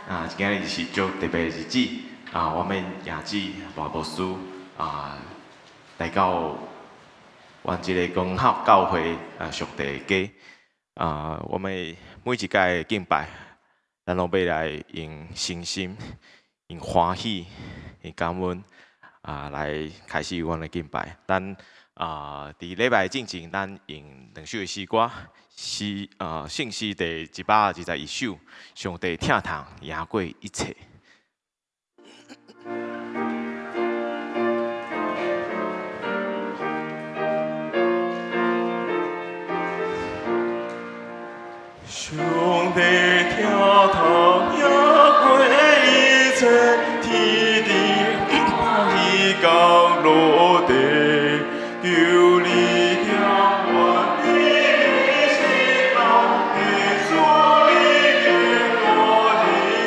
啊，今仔日是足特別的日子，啊，我們雅子賴牧師啊，來到阮這个光復教會啊，上帝的家。啊，我們每一屆敬拜，咱攏欲來用信心、用歡喜、用感恩啊，來開始阮的敬拜。咱啊，佇禮拜進前，咱用兩首的詩歌，詩啊，聖詩第121首，上帝疼痛贏過一切。上帝疼痛贏過一切，天地歡喜降落地，求你聽阮的祈禱，的主你堅固忍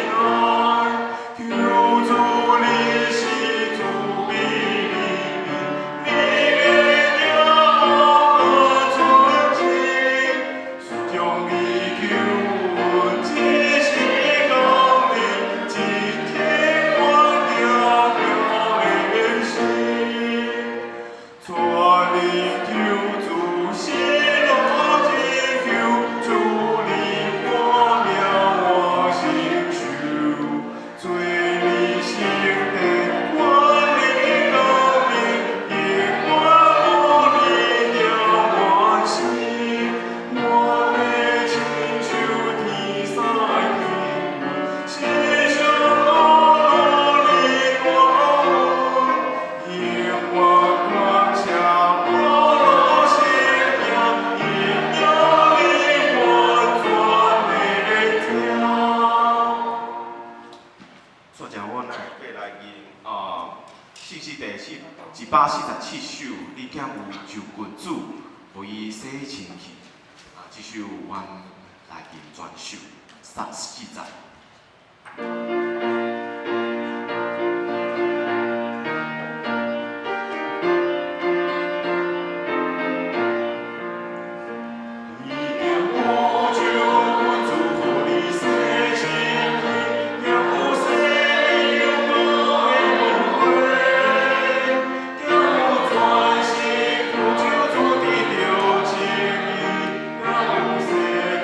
耐，求主你施慈悲憐憫，你的疼愛純情，將你救恩這時降臨，真正阮行行的心，全力求主喜樂拯救，主你赦免我承受，做你聖殿，願你降臨，永遠有你定我心，我的親像天使天軍，時常你大恩，永遠感謝我生命，榮耀你完全的疼。煞正阮來過來用啊，聖詩第四147首，你敢有求君主，予伊洗清氣。啊，這首阮來吟全首三十四節。你敢有求君主，予你洗清氣，敢有洗你油膏的寶血，敢有全心呼求主得著稱義，敢有洗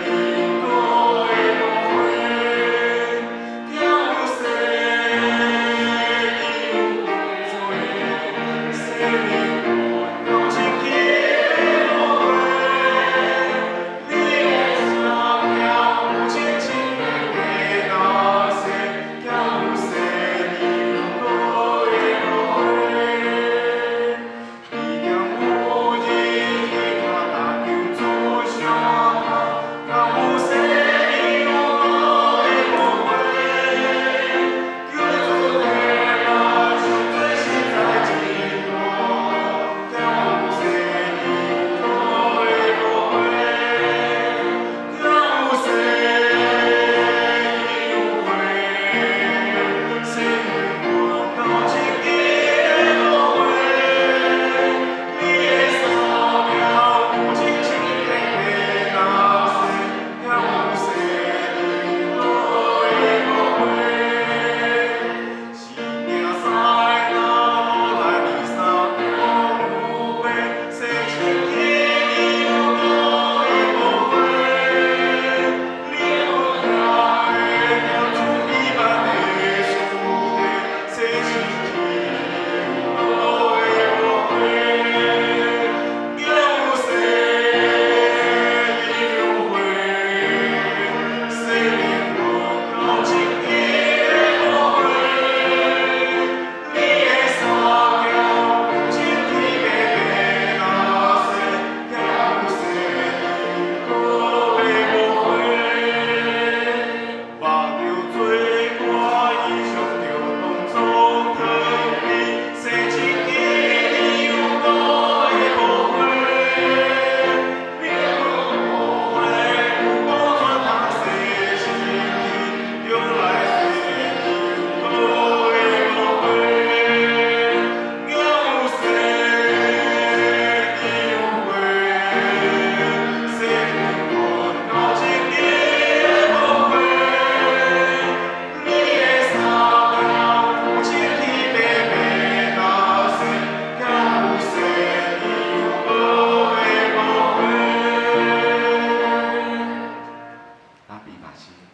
淨膏的寶血。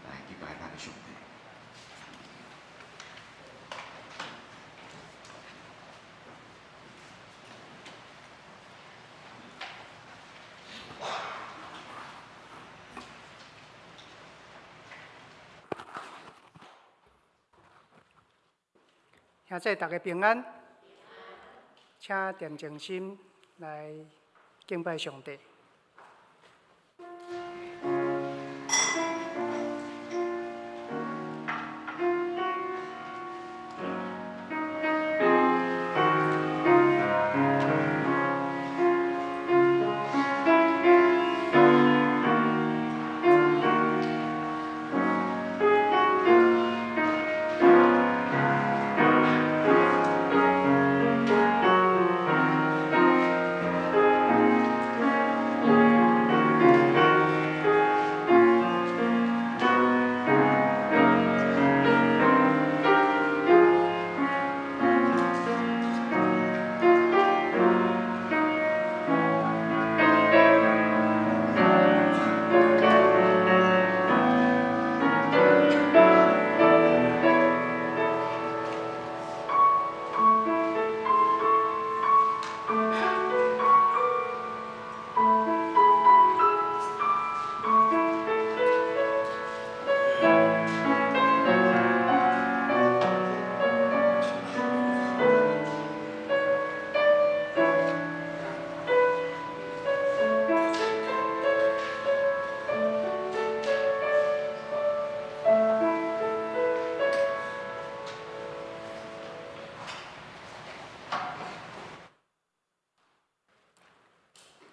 來敬拜咱的上帝。兄弟，大家平安，請恬靜心來敬拜上帝。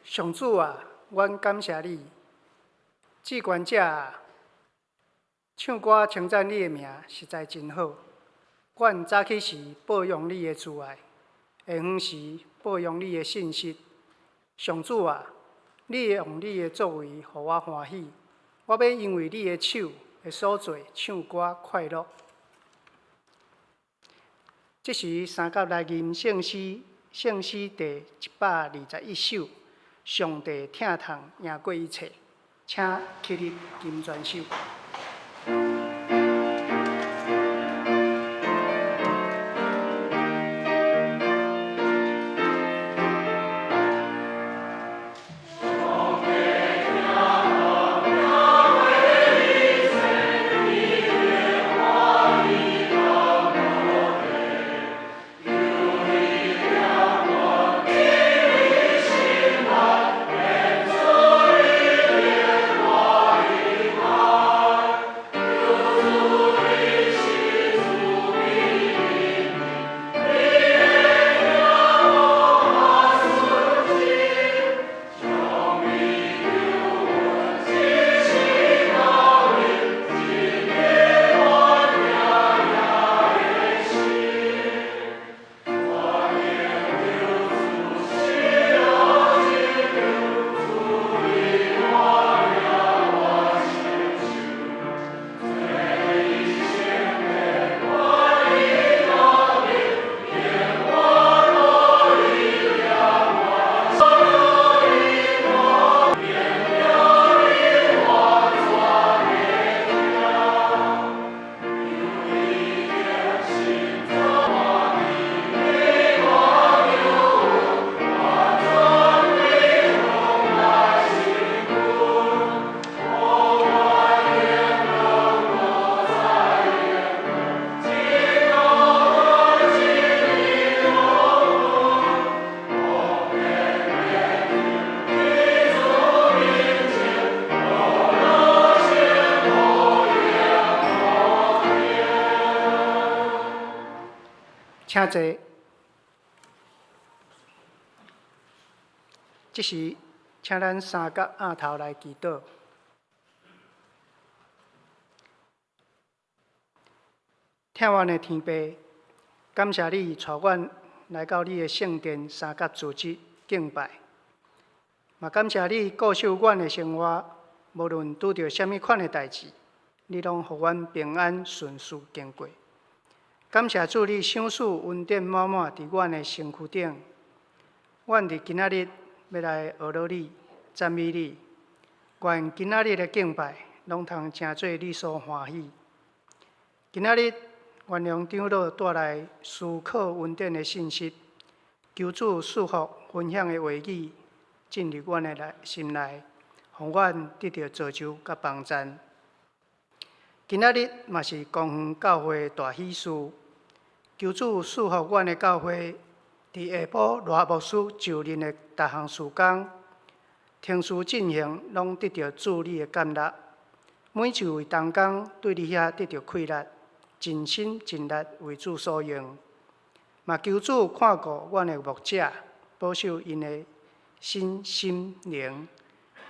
上主啊，阮感謝你，至懸者啊，唱歌稱讚你的名，實在真好。阮早起時報揚你的慈愛，下昏時報揚你的信實。上主啊，你用你的作為予我歡喜，我欲因為你的手的所做唱歌快樂。這時三甲來吟聖詩，聖詩第121首。上帝疼痛贏過一切，請起立金磚手。請坐。這時，請咱三角扌頭來祈禱。疼阮的天父，感謝你帶阮來到你的聖殿三角組織敬拜，嘛感謝你顧守阮的生活，無論拄著啥物款的代誌，你攏予阮平安順遂經過。感謝主，你賞賜恩典滿滿佇阮的身軀頂。阮佇今仔日欲來學樂你、讚美你。願今仔日的敬拜，攏通成做你所歡喜。今仔日，元良長老帶來思考恩典的信息，求主賜福分享的話語進入阮的內心內，予阮得著造就佮幫贊。今仔日嘛是公園教會大喜事，求主賜福阮的教會，佇下晡賴牧師就任的逐項事工，程序進行攏得著主你的接納，每一位同工對你遐得著氣力，盡心盡力為主所用。嘛求主看顧阮的牧者，保守𪜶的身心靈。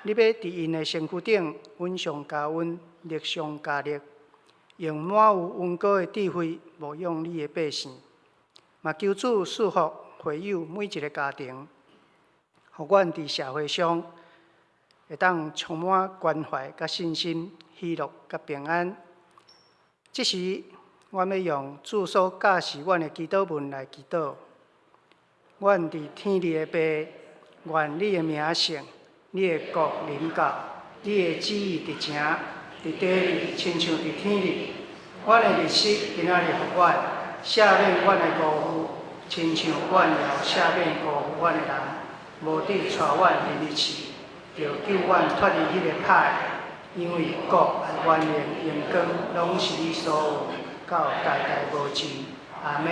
你欲佇𪜶的身軀頂恩上加恩，力上加力，用滿有恩膏的智慧牧養你的百姓。嘛求主賜福會友每一个家庭，予阮佇社會上會當充滿關懷佮信心、喜樂佮平安。這時，阮欲用主所教示阮的祈禱文來祈禱。阮佇天裡的父，願你的名聖，你的國臨到，你的旨意佇成，佇地裡親像佇天裡。阮的日食今仔日予阮，赦免阮的辜負，親像阮也赦免辜負阮的人。無得帶阮入去試，著救阮脫離彼个歹的，因為國、權能、榮光，攏是你所有，到代代無盡。阿們。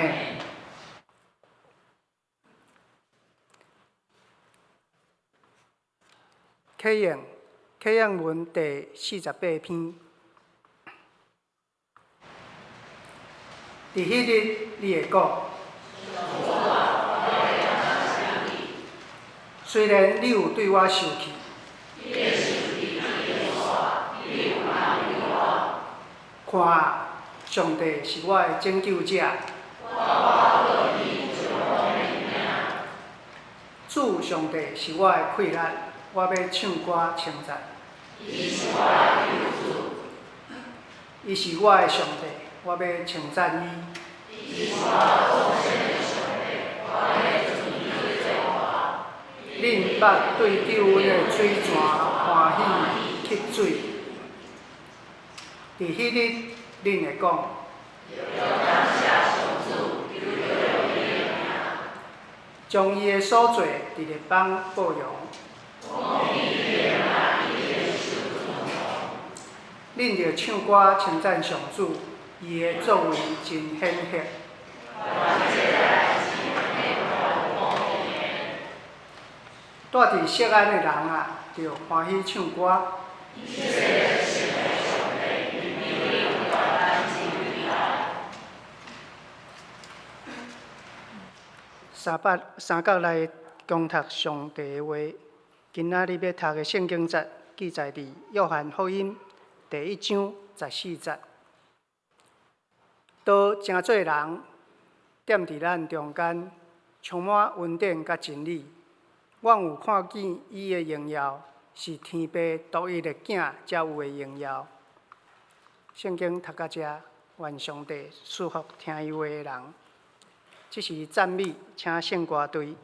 啟應，啟應文第48篇。佇彼日，你會講：雖然你有對我受氣，看啊，上帝是我的拯救者。主上帝是我的氣力，我欲唱歌稱讚。伊是我的上帝，我欲稱讚伊。恁捌對救恩的水泉歡喜吸水。佇彼日，恁會講：將伊的所做佇列邦報揚。恁著唱歌稱讚上主，伊的作為真顯赫。住佇錫安的人啊，著歡喜唱歌。三百三角來恭讀上帝的話。今仔日欲讀的聖經節記載佇約翰福音第一章十四節。道成做人，踮佇咱中間，充滿恩典佮真理。阮有看見伊的榮耀，是天父獨一的囝才有的榮耀。聖經讀到遮，願上帝賜福聽伊話的人。這是讚美，請聖歌隊。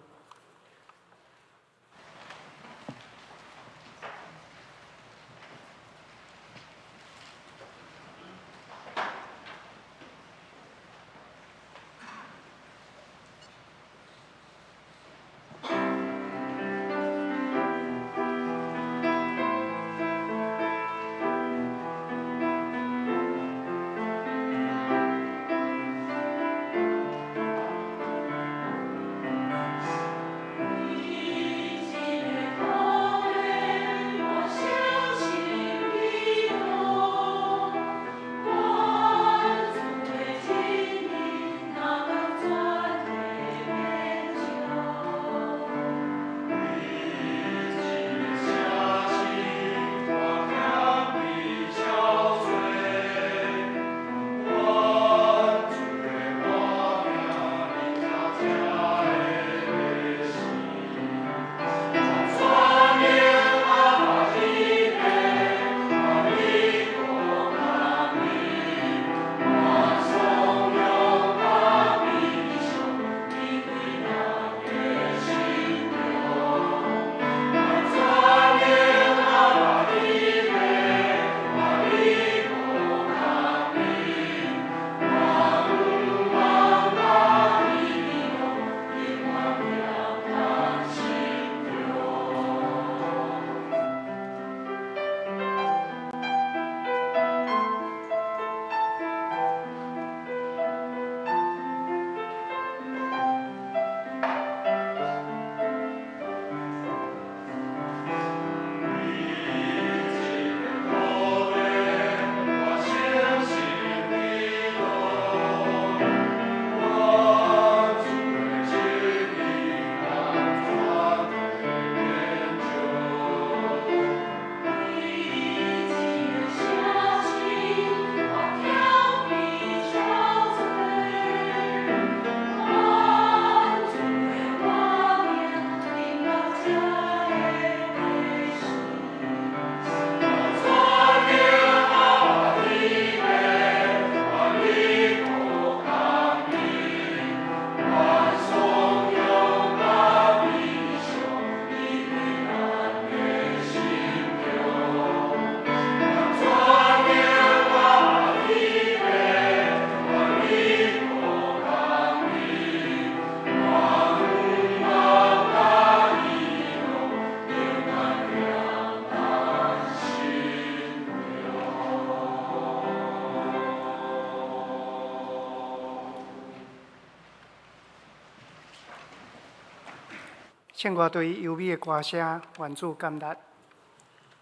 唱歌對優美的歌聲，願主感恩。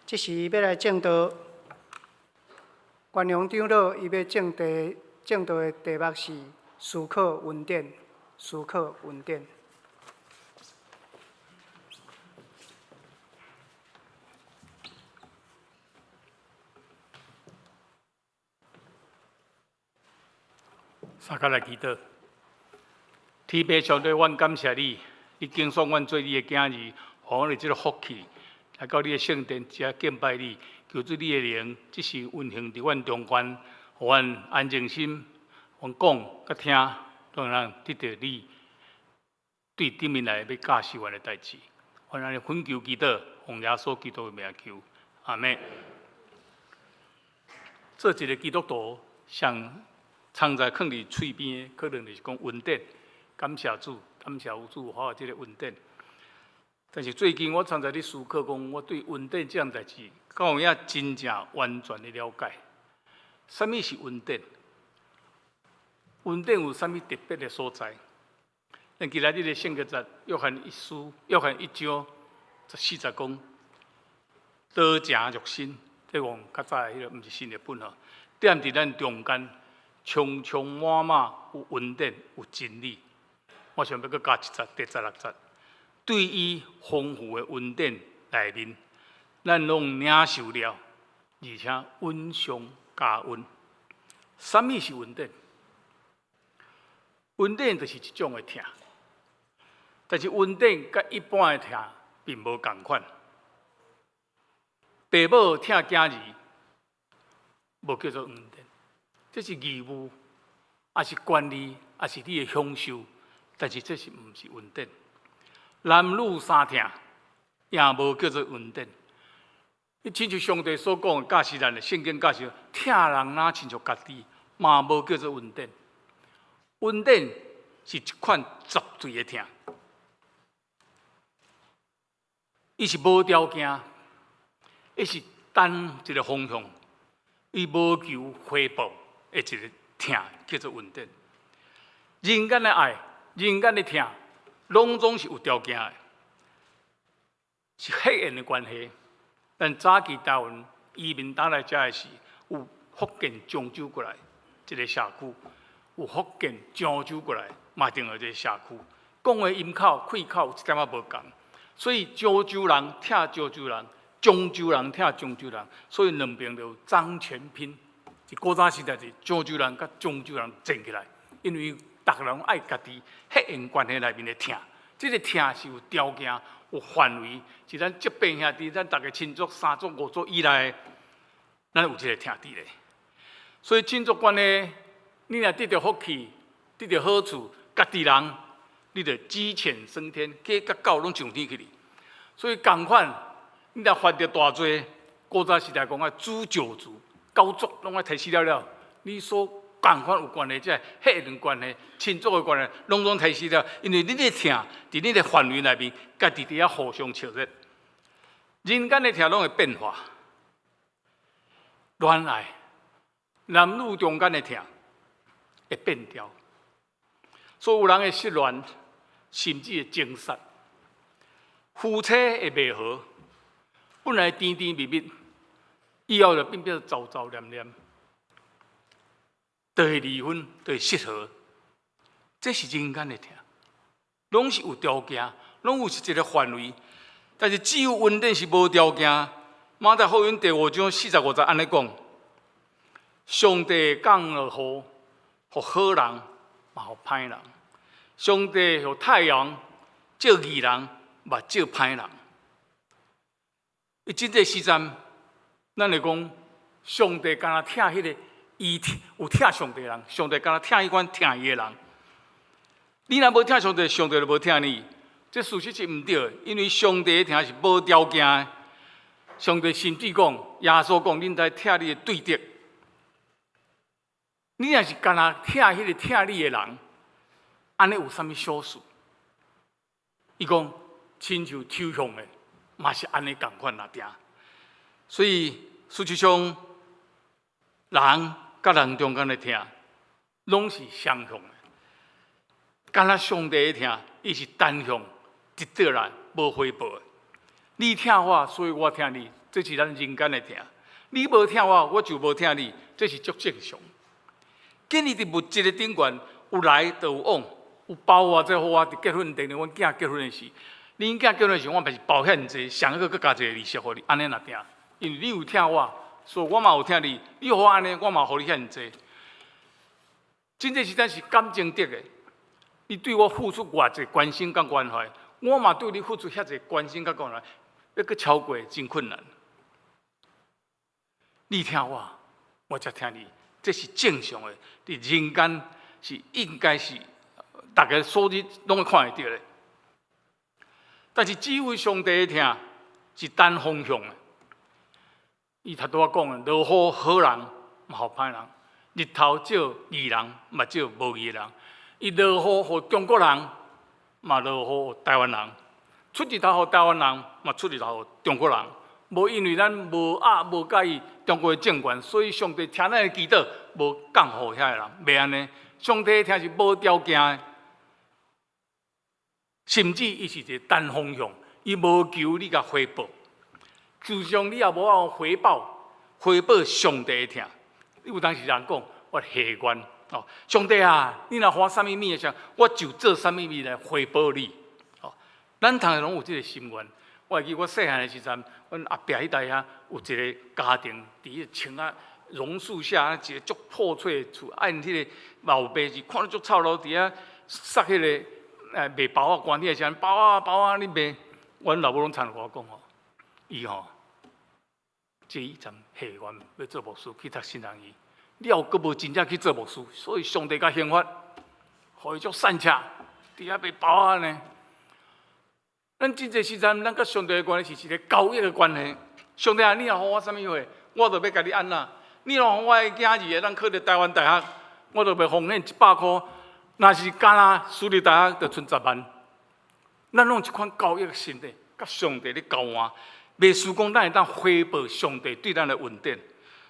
這時欲來證道，袁陽長老伊欲證題證道的題目是思考恩典，思考恩典。三跤來祈禱，天父上帝，阮感謝你，你揀選阮做你的囝兒，予阮有這个福氣來到你的聖殿遮敬拜你，求主你的靈這時運行佇阮中間，予阮安靜心，阮講佮聽，攏會當得著你對頂面來欲教示阮的代誌。阮按呢懇求祈禱，奉耶穌基督的名求，阿們。做一个基督徒，上藏在囥佇喙邊的，可能就是講恩典。感謝主，感謝有主予我有這个恩典。但是最近我常在咧思考，講我對恩典這項代誌，敢有影真正完全的了解？啥物是恩典？恩典有啥物特別的所在？咱今仔日的聖經節，約翰一書，約翰一章十四節講，道成肉身，這講較早的彼个，毋是新譯本吼，踮佇咱中間。充充滿滿有恩典，有真理。我想欲閣加一節，第十六節，對伊豐富的恩典內面，咱攏領受了，而且恩上加恩。啥物是恩典？恩典就是一種的疼，但是恩典佮一般的疼並無仝款。爸母疼囝兒，無叫做恩典。這是義務，抑是權利，抑是你的享受，但是這是毋是恩典？男女相疼，也無叫做恩典。你親像上帝所講的教示咱的聖經教示，疼人若親像家己，嘛無叫做恩典。恩典是一款絕對的疼，伊是無條件，伊是單一个方向，伊無求回報。的一个疼叫做恩典。人間的愛、人間的疼，攏總是有條件的，是血緣的關係。咱早期台灣移民倒來遮的時，有福建漳州過來一个社區，有福建漳州過來嘛另外一个社區，講的音口、氣口有一點仔無仝，所以漳州人疼漳州人，漳州人疼漳州人，所以兩邊就有漳泉拼。佇古早時代是漳州人佮漳州人戰起來，因為逐个人愛家己血緣關係內面的疼，這個疼是有條件、有範圍，是咱這邊兄弟、咱逐个親族三族五族以內，咱有這个疼佇咧。所以親族關係，你若得著福氣、得著好處，家己人，你就雞犬升天，雞佮狗攏上天去哩。所以仝款，你若犯著大罪，古早時代講啊，誅九族。九族攏愛提死了了，你所仝款有關係，這血緣關係、親族的關係，攏總提死了。因為你的疼，佇你的範圍內面，家己佇遐互相笑熱。人間的疼攏會變化，戀愛男女中間的疼會變調，所以有人會失戀，甚至會情殺。夫妻會袂和，本來甜甜蜜蜜。以後就變變做皺皺黏黏，就會離婚，就會失和。這是人間的疼，攏是有條件，攏有一個範圍。但是只有恩典是無條件。馬太福音第五章四十五節按呢講：上帝降落雨，予好人，嘛予歹人；上帝予太陽照義人，嘛照歹人。伊真濟時陣。咱會講，上帝敢若疼彼个伊有疼上帝人，上帝敢若疼彼款疼伊的人。你若無疼上帝，上帝就無疼你。這事實是毋對的，因為上帝的疼是無條件的。上帝甚至講，耶穌講，恁該疼你的對敵。你若是干焦疼彼个疼你的人，按呢有啥物小事？伊講，親像抽象的，嘛是按呢仝款來定。所以，事實上，人佮人中間的疼，攏是雙向的。敢若上帝的疼，伊是單向，一倒來，無回報的。你疼我，所以我疼你，這是咱人間的疼。你無疼我，我就無疼你，這是足正常。建立佇物質的頂懸，有來就有往，有包偌濟予我佇結婚，定阮囝結婚的時，恁囝結婚的時，我嘛是包遐爾濟，上閣閣加一個利息予你，按呢若疼，因為你有疼我，所以我嘛有疼你，你予我按呢，我嘛予你遐爾濟。真濟時陣是感情的的，你對我付出偌濟關心佮關懷，我嘛對你付出遐濟關心佮關懷，欲閣超過真困難。你疼我，我才疼你，這是正常的。佇人間是應該是逐家所有攏會看會著的。但是只有上帝的疼是單方向的。伊頭拄仔講的，落雨予好人，嘛予歹人；日頭照義人，嘛照無義的人。伊落雨予中國人，嘛落雨予台灣人；出日頭予台灣人，嘛出日頭予中國人。無因為咱無鴨無佮意中國的政權，所以上帝聽咱的祈禱，無降予遐个人，袂按呢。上帝的疼是無條件的，甚至伊是一個單方向，伊無求你共回報。就像你也無法回報上帝的疼。你有當時人講，我許願哦，上帝啊，你若予我啥物物的時，我就做啥物物來回報你。哦，咱通常攏有這個心願。我會記我細漢的時陣，阮阿伯彼代遐有一個家庭，佇彼個樹仔榕樹下，一個足破碎的厝，啊，𪜶彼個老爸是看著足臭老，佇遐殺彼個賣包仔寒天的時陣，包仔包仔咧賣，阮老母攏親我講吼，伊吼，這伊陣下願欲做牧師去讀神學院，了閣無真正去做牧師，所以上帝共刑罰，予伊足散赤，佇遐賣包仔呢。咱真濟時陣，咱佮上帝的關係是一個交易的關係。上帝啊，你若予我啥物貨，我就欲共你按怎。你若予我的囝兒會當考著台灣大學，我就欲奉獻100箍。若是敢若私立大學，就賰10萬。咱攏有這款交易的心態，佮上帝咧交換，袂輸講咱會當回報上帝對咱的恩典。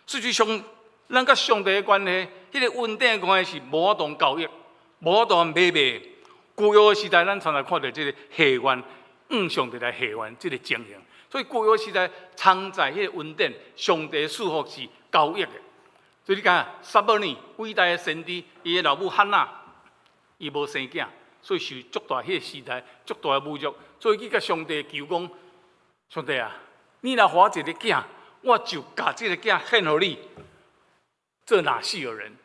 實際上，咱佮上帝的關係，彼個恩典的關係是無法度交易，無法度買賣。舊約的時代，咱常常看著這個許願。向上帝來許願這個情形，所以舊約時代藏在彼個恩典，上帝賜福是交易的。所以你看，撒母耳偉大的先知，伊的老母漢娜，伊無生囝，所以受足大彼個時代足大的侮辱，所以去共上帝求講：上帝啊，你若予我一個囝，我就共這個囝獻予你，做拿細耳人。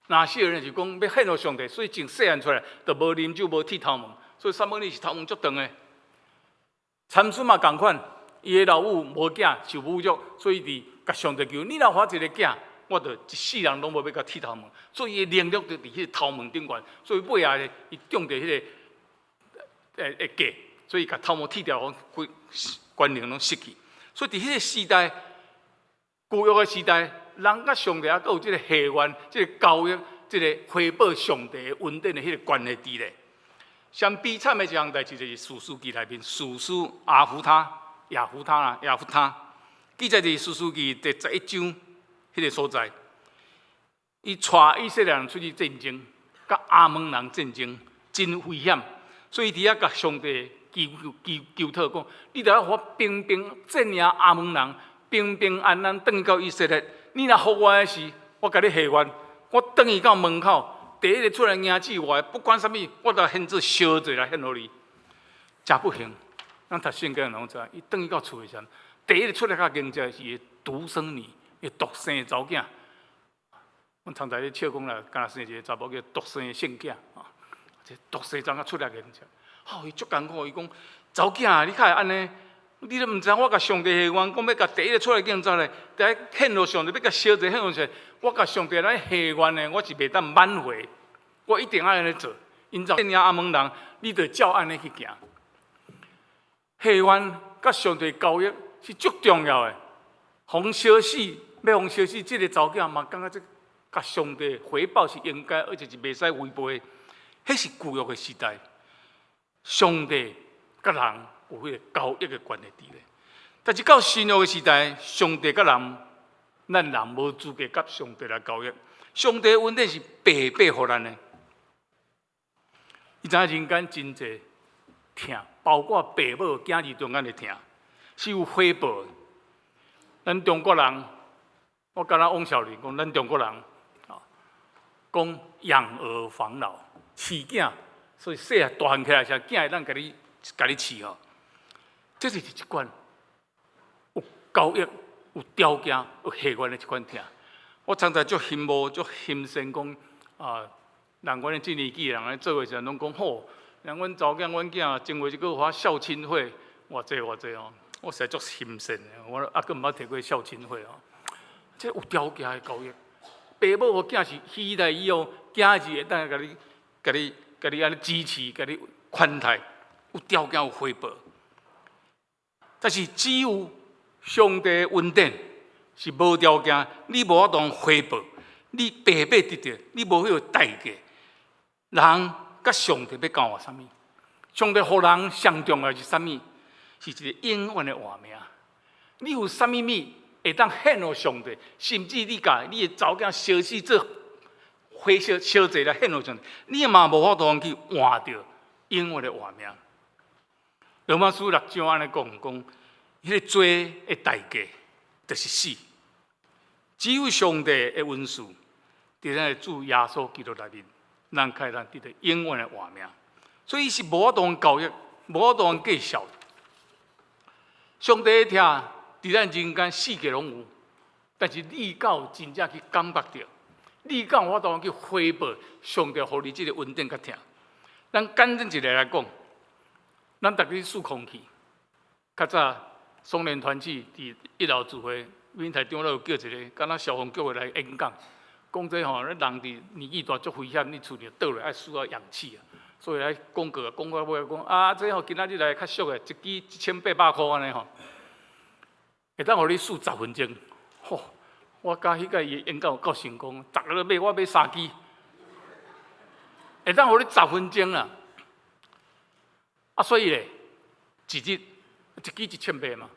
拿細耳人是講欲獻予上帝，所以從細漢出來就無啉酒、無剃頭毛，所以撒母耳是頭毛足長的。參孫嘛仝款，伊的老母無囝受侮辱，所以佇共上帝求，你若予我一個囝，我就一世人攏無欲共剃頭毛。所以伊的能力就佇彼個頭毛頂懸，所以尾仔咧，伊中著彼個會計，所以共頭毛剃掉，規權能攏失去。所以佇彼個時代，舊約的時代，人佮上帝猶閣有這個許願、這個交易、這個回報上帝的恩典的彼個關係佇咧。上悲慘的一項代誌就是士師記內面，士師亞弗他、亞弗他啦、亞弗他，記載佇士師記第11章彼個所在，伊帶以色列人出去戰爭，佮亞捫人戰爭，真危險，所以佇遐共上帝求求求討講，你著愛予我平平戰贏亞捫人，平平安安轉到以色列。你若予我的時，我共你許願，我轉去到門口。第一個出來迎接我的，不管啥物，我都獻做燒祭來獻予你。誠不幸，咱讀聖經攏知，伊轉去到厝的時陣，第一個出來共迎接的是伊獨生女，伊獨生的查某囝。阮常在咧笑講啦，敢若生一個查某叫獨生的聖囝啊，這獨生查某出來迎接，吼，伊足艱苦，伊講查某囝，你較會按呢？你都毋知我共上帝許願，講欲共第一個出來迎接咧，第一獻予上帝，欲共燒祭獻予上帝，我共上帝來許願的，我是袂當挽回，我一定愛按呢做。𪜶戰贏亞捫人，你著照按呢去行。許願佮上帝交易是足重要的。予燒死，欲予燒死，這個查某囝嘛，感覺這共上帝回報是應該，而且是袂使違背的。彼是舊約的時代，上帝佮人有彼個交易的關係佇咧。但是到新約的時代，上帝佮人，咱人無資格佮上帝來交易。上帝的恩典是白白予咱的。你知影人間真濟疼，包括爸母囝兒中間的疼，是有回報的。咱中國人，我敢若王少林講，咱中國人啊，講養兒防老，飼囝，所以細漢大漢起來時，囝會當共你共你飼吼。這就是一款有交易、有條件、有血緣的一款疼。我常常足羨慕、足欣羨講啊，人阮的這年紀人咧做的時陣，攏講好，人阮查某囝、阮囝前月一個發孝親費，偌濟偌濟哦，我實在足欣羨的，我猶閣毋捌提過孝親費哦。這有條件的交易，爸母予囝是期待以後囝兒會當共你、共你、共你按呢支持、共你寬待，有條件有回報。但是只有上帝的恩典是無條件，你無法度回報，你白白得著，你無彼個代價。人佮上帝欲交換啥物？上帝予人上重要是啥物？是一个永遠的活命。你有啥物物會當獻予上帝？甚至你共你的查某囝燒死做火燒燒祭來獻予上帝，你嘛無法度去換著永遠的活命。羅馬書六章按呢講，講彼個罪的代價就是死。只有上帝的恩賜，佇咱的主耶穌基督內面，咱才會當得著永遠的活命。所以是無法度交易，無法度計數。上帝的疼，佇咱人間四界攏有，但是你敢有真正去感覺著？你敢有法度去回報上帝予你這個恩典佮疼？咱簡單一個來講，咱逐日吸空氣，較早雙連團契佇一樓聚會，闽台長老有叫一个敢若消防局的來演講，講這吼，咱人佇年紀大足危險，你厝裡倒落愛需要氧氣啊，所以來廣告講到尾講啊，這吼今仔日來較俗的，一支1800箍按呢吼，會當予你吸10分鐘，吼，我佮彼個伊演講有夠成功，逐个買我買三支，會當予你十分鐘啦，啊，所以咧，一日一支1800嘛，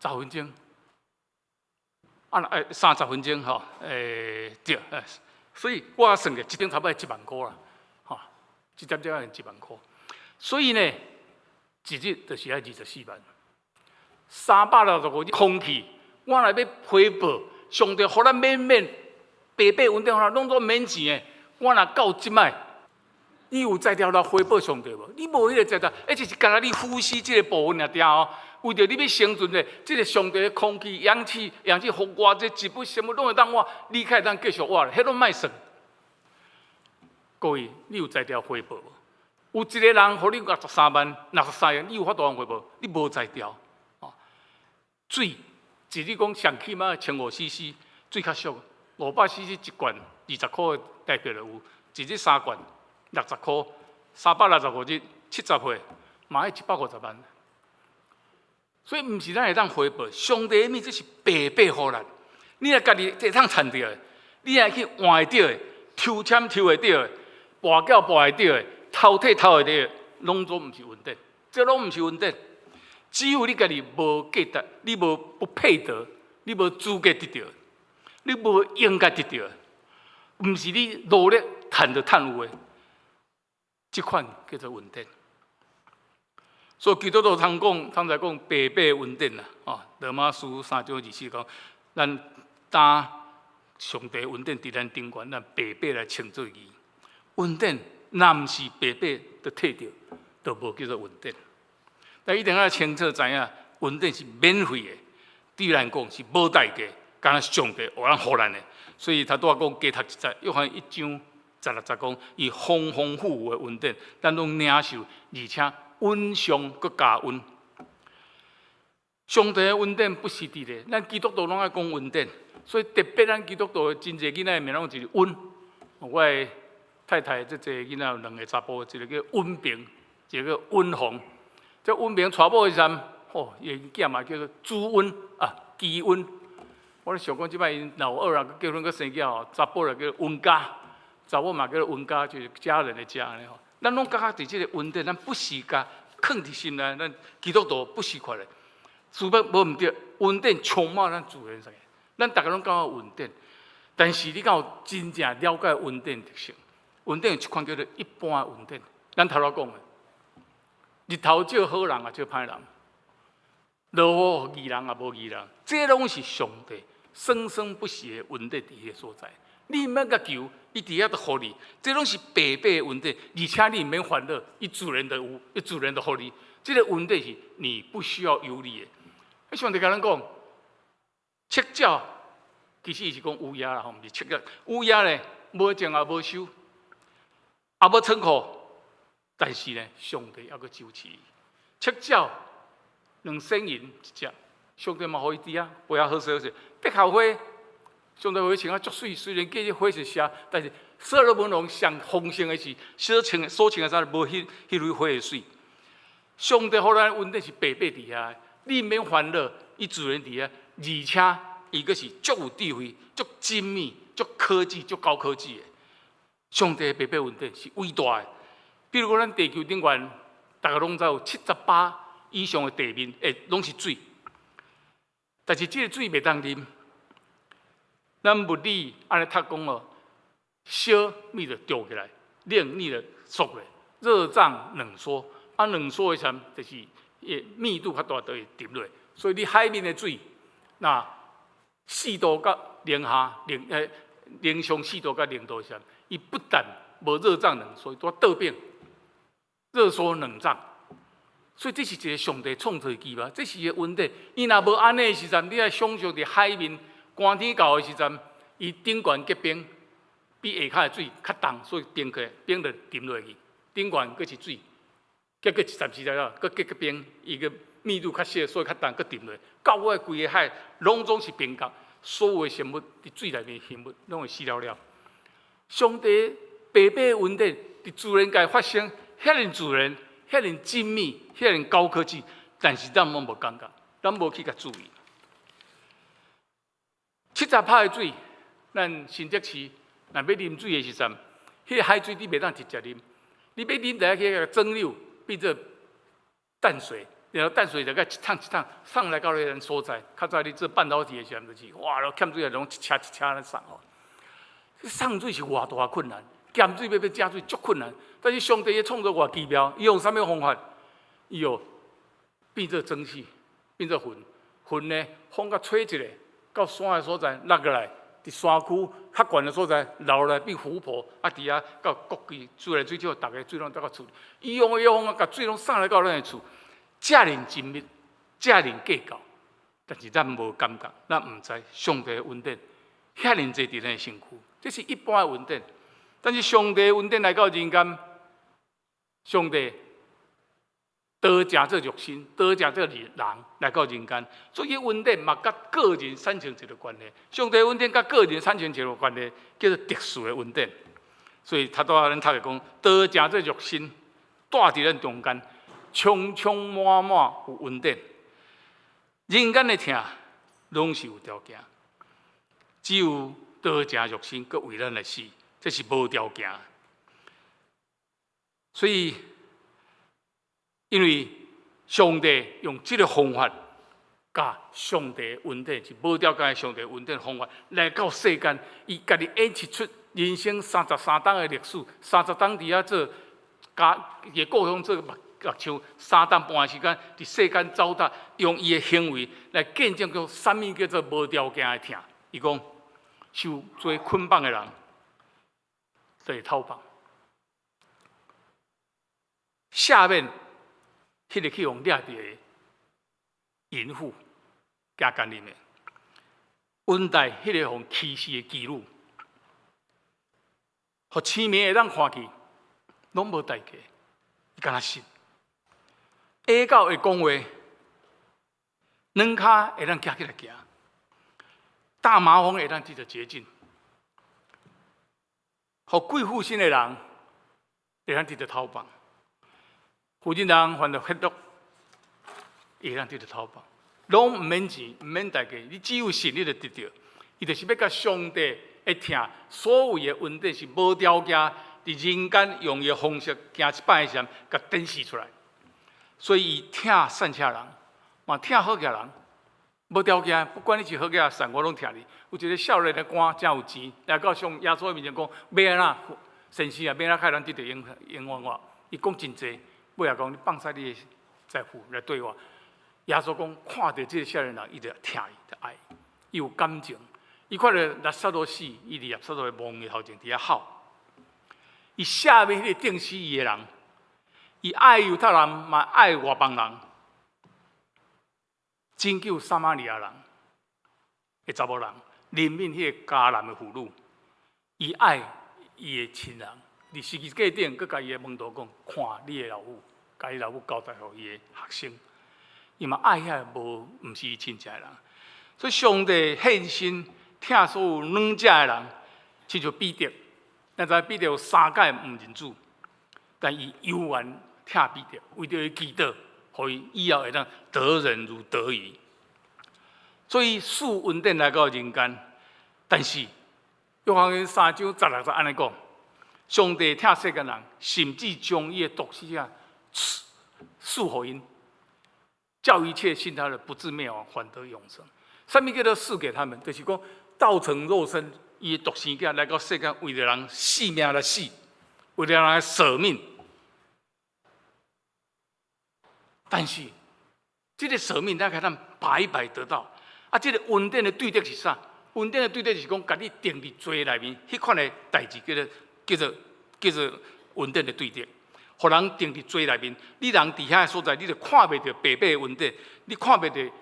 十分鐘。啊，30分鐘吼，對，所以我算過一點差不多1萬箍啦，吼，一點鐘愛1萬箍，所以呢，一日就是愛24萬，365日空氣，我若欲回報上帝，予咱免免白白恩典，予咱攏總免錢的，我若到這擺，你有才調來回報上帝無？你無彼個才調，而且是干焦你呼吸這个部分爾爾哦。為著你欲生存的，這个上帝的空氣、氧氣、氧氣，予偌濟植物什麼攏會當活，你才會當繼續活，彼攏莫算。各位，你有才調回報無？有一个人予你63萬、63億，你有法度回報？你無才調。哦，水，一日講上起碼1500 CC，水較俗，500 CC 一罐，20箍的台幣就有，一日三罐，60箍，365日，70歲，嘛愛150萬。所以毋是咱會當回報，上帝的物這是白白予咱。你若家己會當趁著的，你若去換會著的，抽籤抽會著的，跋筊跋會著的，偷摕偷會著的，攏總毋是恩典，這攏毋是恩典。只有你家己無價值，你無不配得，你無資格得著，你無應該得著，毋是你努力趁就趁有的，這款叫做恩典。所以基督徒通講，通在講白白恩典啦，哦，羅馬書3章24講，咱擔上帝恩典佇咱頂懸，咱白白來稱做義。恩典若毋是白白就提著，就無叫做恩典。但一定愛清楚知影，恩典是免費的，對咱講是無代價，敢若上帝予咱予咱的。所以頭拄仔講加讀一節，約翰1章16節講，伊豐豐富富的恩典，咱攏領受，而且恩上閣加恩。上帝的恩典不是佇咧，咱基督徒攏愛講恩典，所以特別咱基督徒的真濟囡仔的名攏一個恩。我的太太這濟囡仔有兩個查埔，一個叫恩平，一個叫恩紅。這恩平娶某的時陣，吼，伊囝嘛叫做朱恩啊，基恩。我咧想講，這擺𪜶老二啊，結婚閣生囝吼，查埔就叫恩家，查某嘛叫做恩家，就是家人的家按呢吼。咱攏感覺佇這個恩典，咱不時共囥佇心內，咱基督徒不時看咧。殊不無毋對，恩典充滿咱自然世界，咱逐个攏感覺有恩典，但是你敢有真正了解恩典特性？恩典有一款叫做一般恩典，咱頭拄講的，日頭照好人也照歹人，落雨予義人也無義人，這攏是上帝生生不息的恩典佇彼個所在。你毋免共求，伊佇遐就予你，這攏是白白的恩典，而且你毋免煩惱，伊自然就有，伊自然就予你。這個恩典是你不需要憂慮的。上帝共咱講，赤鳥其實伊是講烏鴉啦，吼，毋是赤鳥。烏鴉咧，無種也無收，也無倉庫，但是呢，上帝猶閣支持伊。赤鳥2仙銀一隻，上帝嘛予伊佇遐，飛啊好勢好勢。百合花，上帝予伊穿啊足媠，雖然這花是謝，但是所羅門王上豐盛的時，所穿的衫無彼彼蕊花的媠。上帝予咱恩典是白白佇遐，你毋免煩惱，伊自然佇遐，而且伊閣是足有智慧、足精密、足科技、足高科技的。上帝的白白恩典是偉大的。比如講，咱地球頂懸，逐家攏知有78以上的地面，攏是水。但是這個水袂當啉。咱物理按呢讀講哦，燒你就著起來，冷你就縮落，熱脹冷縮。啊，冷縮的時陣就是伊密度較大，就會沉落。所以你海面的水，若4度佮零下零欸零上四度佮零度的時陣，伊不但無熱脹冷縮，拄倒反，熱縮冷脹。所以這是一個上帝創造的奇妙，這是伊的恩典。伊若無按呢的時陣，你愛想象佇海面寒天到的時陣，伊頂懸結冰，比下跤的水較重，所以冰起來，冰就沉落去。頂懸閣是水，結果一陣時了，閣結個冰，伊個密度較細，所以較重，閣沉落。到尾規個海攏總是冰結，所有的生物佇水內面生物攏會死了了。上帝白白的恩典佇自然界發生，遐爾自然，遐爾精密，遐爾高科技，但是咱攏無感覺，咱無去共注意。70趴的水，咱新竹市若欲啉水的時陣，彼個海水你袂當直接啉，你欲啉就愛去共蒸餾，變做淡水，然後淡水就共一桶一桶送來到彼個所在。較早你做半導體的時陣，就是哇，欠水攏一車一車咧送吼。送水是偌大困難，鹹水欲變正水足困難。但是上帝的創造偌奇妙，伊用啥物方法？伊用變做蒸汽，變做雲，雲呢風共吹一下，到山的所在落落來，佇山區較懸的所在流來變湖泊，啊，佇遐到各地自來水廠，逐个水攏得到處理。伊用伊方法，共水攏送來到咱的厝，遮爾精密，遮爾計較，但是咱無感覺，咱毋知上帝的恩典遐爾濟佇咱的身軀，這是一般的恩典。但是上帝的恩典來到人間，上帝道成做肉身，道成做人來到人間，所以恩典嘛佮個人產生一個關係。上帝恩典佮個人產生一個關係，叫做特殊的恩典。所以頭拄仔咱讀的講，道成做肉身，住佇咱中間，充充滿滿有恩典。人間的疼，攏是有條件，只有道成肉身，閣為咱來死，這是無條件。所以，因為上帝用這個方法，共上帝恩典是無條件的上帝恩典方法來到世間，伊家己演繹出人生33冬的歷史，30冬佇遐做，共伊的故鄉做木匠，3冬半的時間佇世間走踏，用伊的行為來見證講啥物叫做無條件的疼。伊講受罪捆綁的人，就會透放。赦免彼个去予掠著的淫婦，加奸淫的，恩待彼个予欺侍的妓女，予谥民會當看見，攏無代價，伊敢若信。啞狗會講話，軟跤會當行起來行，大麻風會當得著潔淨，予貴婦心的人會當得著透放。婦人人犯著血毒，會當得著透放，攏毋免錢，毋免代價，你只有信，你就得著。伊就是欲共上帝的疼，所謂的恩典是無條件，佇人間用伊的方式行一擺的時陣，共展示出來。所以伊疼善車人，嘛疼好額人，無條件，不管你是好額善，我攏疼你。有一個少年的官誠有錢，來到上耶穌面前講，欲按怎，先生啊，欲按怎較會當得著永永遠活？伊講真濟。尾仔講，你放捨你的財富來綴我。耶穌講，看著這个少年人，伊就疼伊，就愛伊，伊有感情。伊看著拉撒路死，伊佇拉撒路的墓的頭前佇遐哭。伊赦免彼个釘死伊的人，伊愛猶太人，嘛愛外邦人，拯救撒瑪利亞人的查某人，憐憫彼个迦南的婦女，伊愛伊的親人。佇十字架頂，閣共伊的門徒講：看你的老母，共伊老母交代予伊的學生。伊嘛愛遐個無毋是伊親戚的人，所以上帝獻身疼所有軟弱的人，親像彼得。咱知彼得有三擺毋認主，但伊猶原疼彼得，為著伊祈禱，予伊以後會當得人如得魚。所以賜恩典來到人間，但是約翰福音三章十六節按呢講：上帝疼世間人，甚至將伊的獨生子賜賜予𪜶。叫一切信他的不至滅亡，反得永生。啥物叫做賜給他們？就是講道成肉身，伊的獨生子來到世間，為著人性命來死，為著人來捨命。但是，這个捨命，咱可當白白得到。啊，這个恩典的對策是啥？恩典的對策是講，共你釘佇罪內面，彼款的代誌叫做叫做叫做恩典的對策。予人釘佇罪內面，你人佇遐个所在，你就看袂著白白的恩典，你看袂著，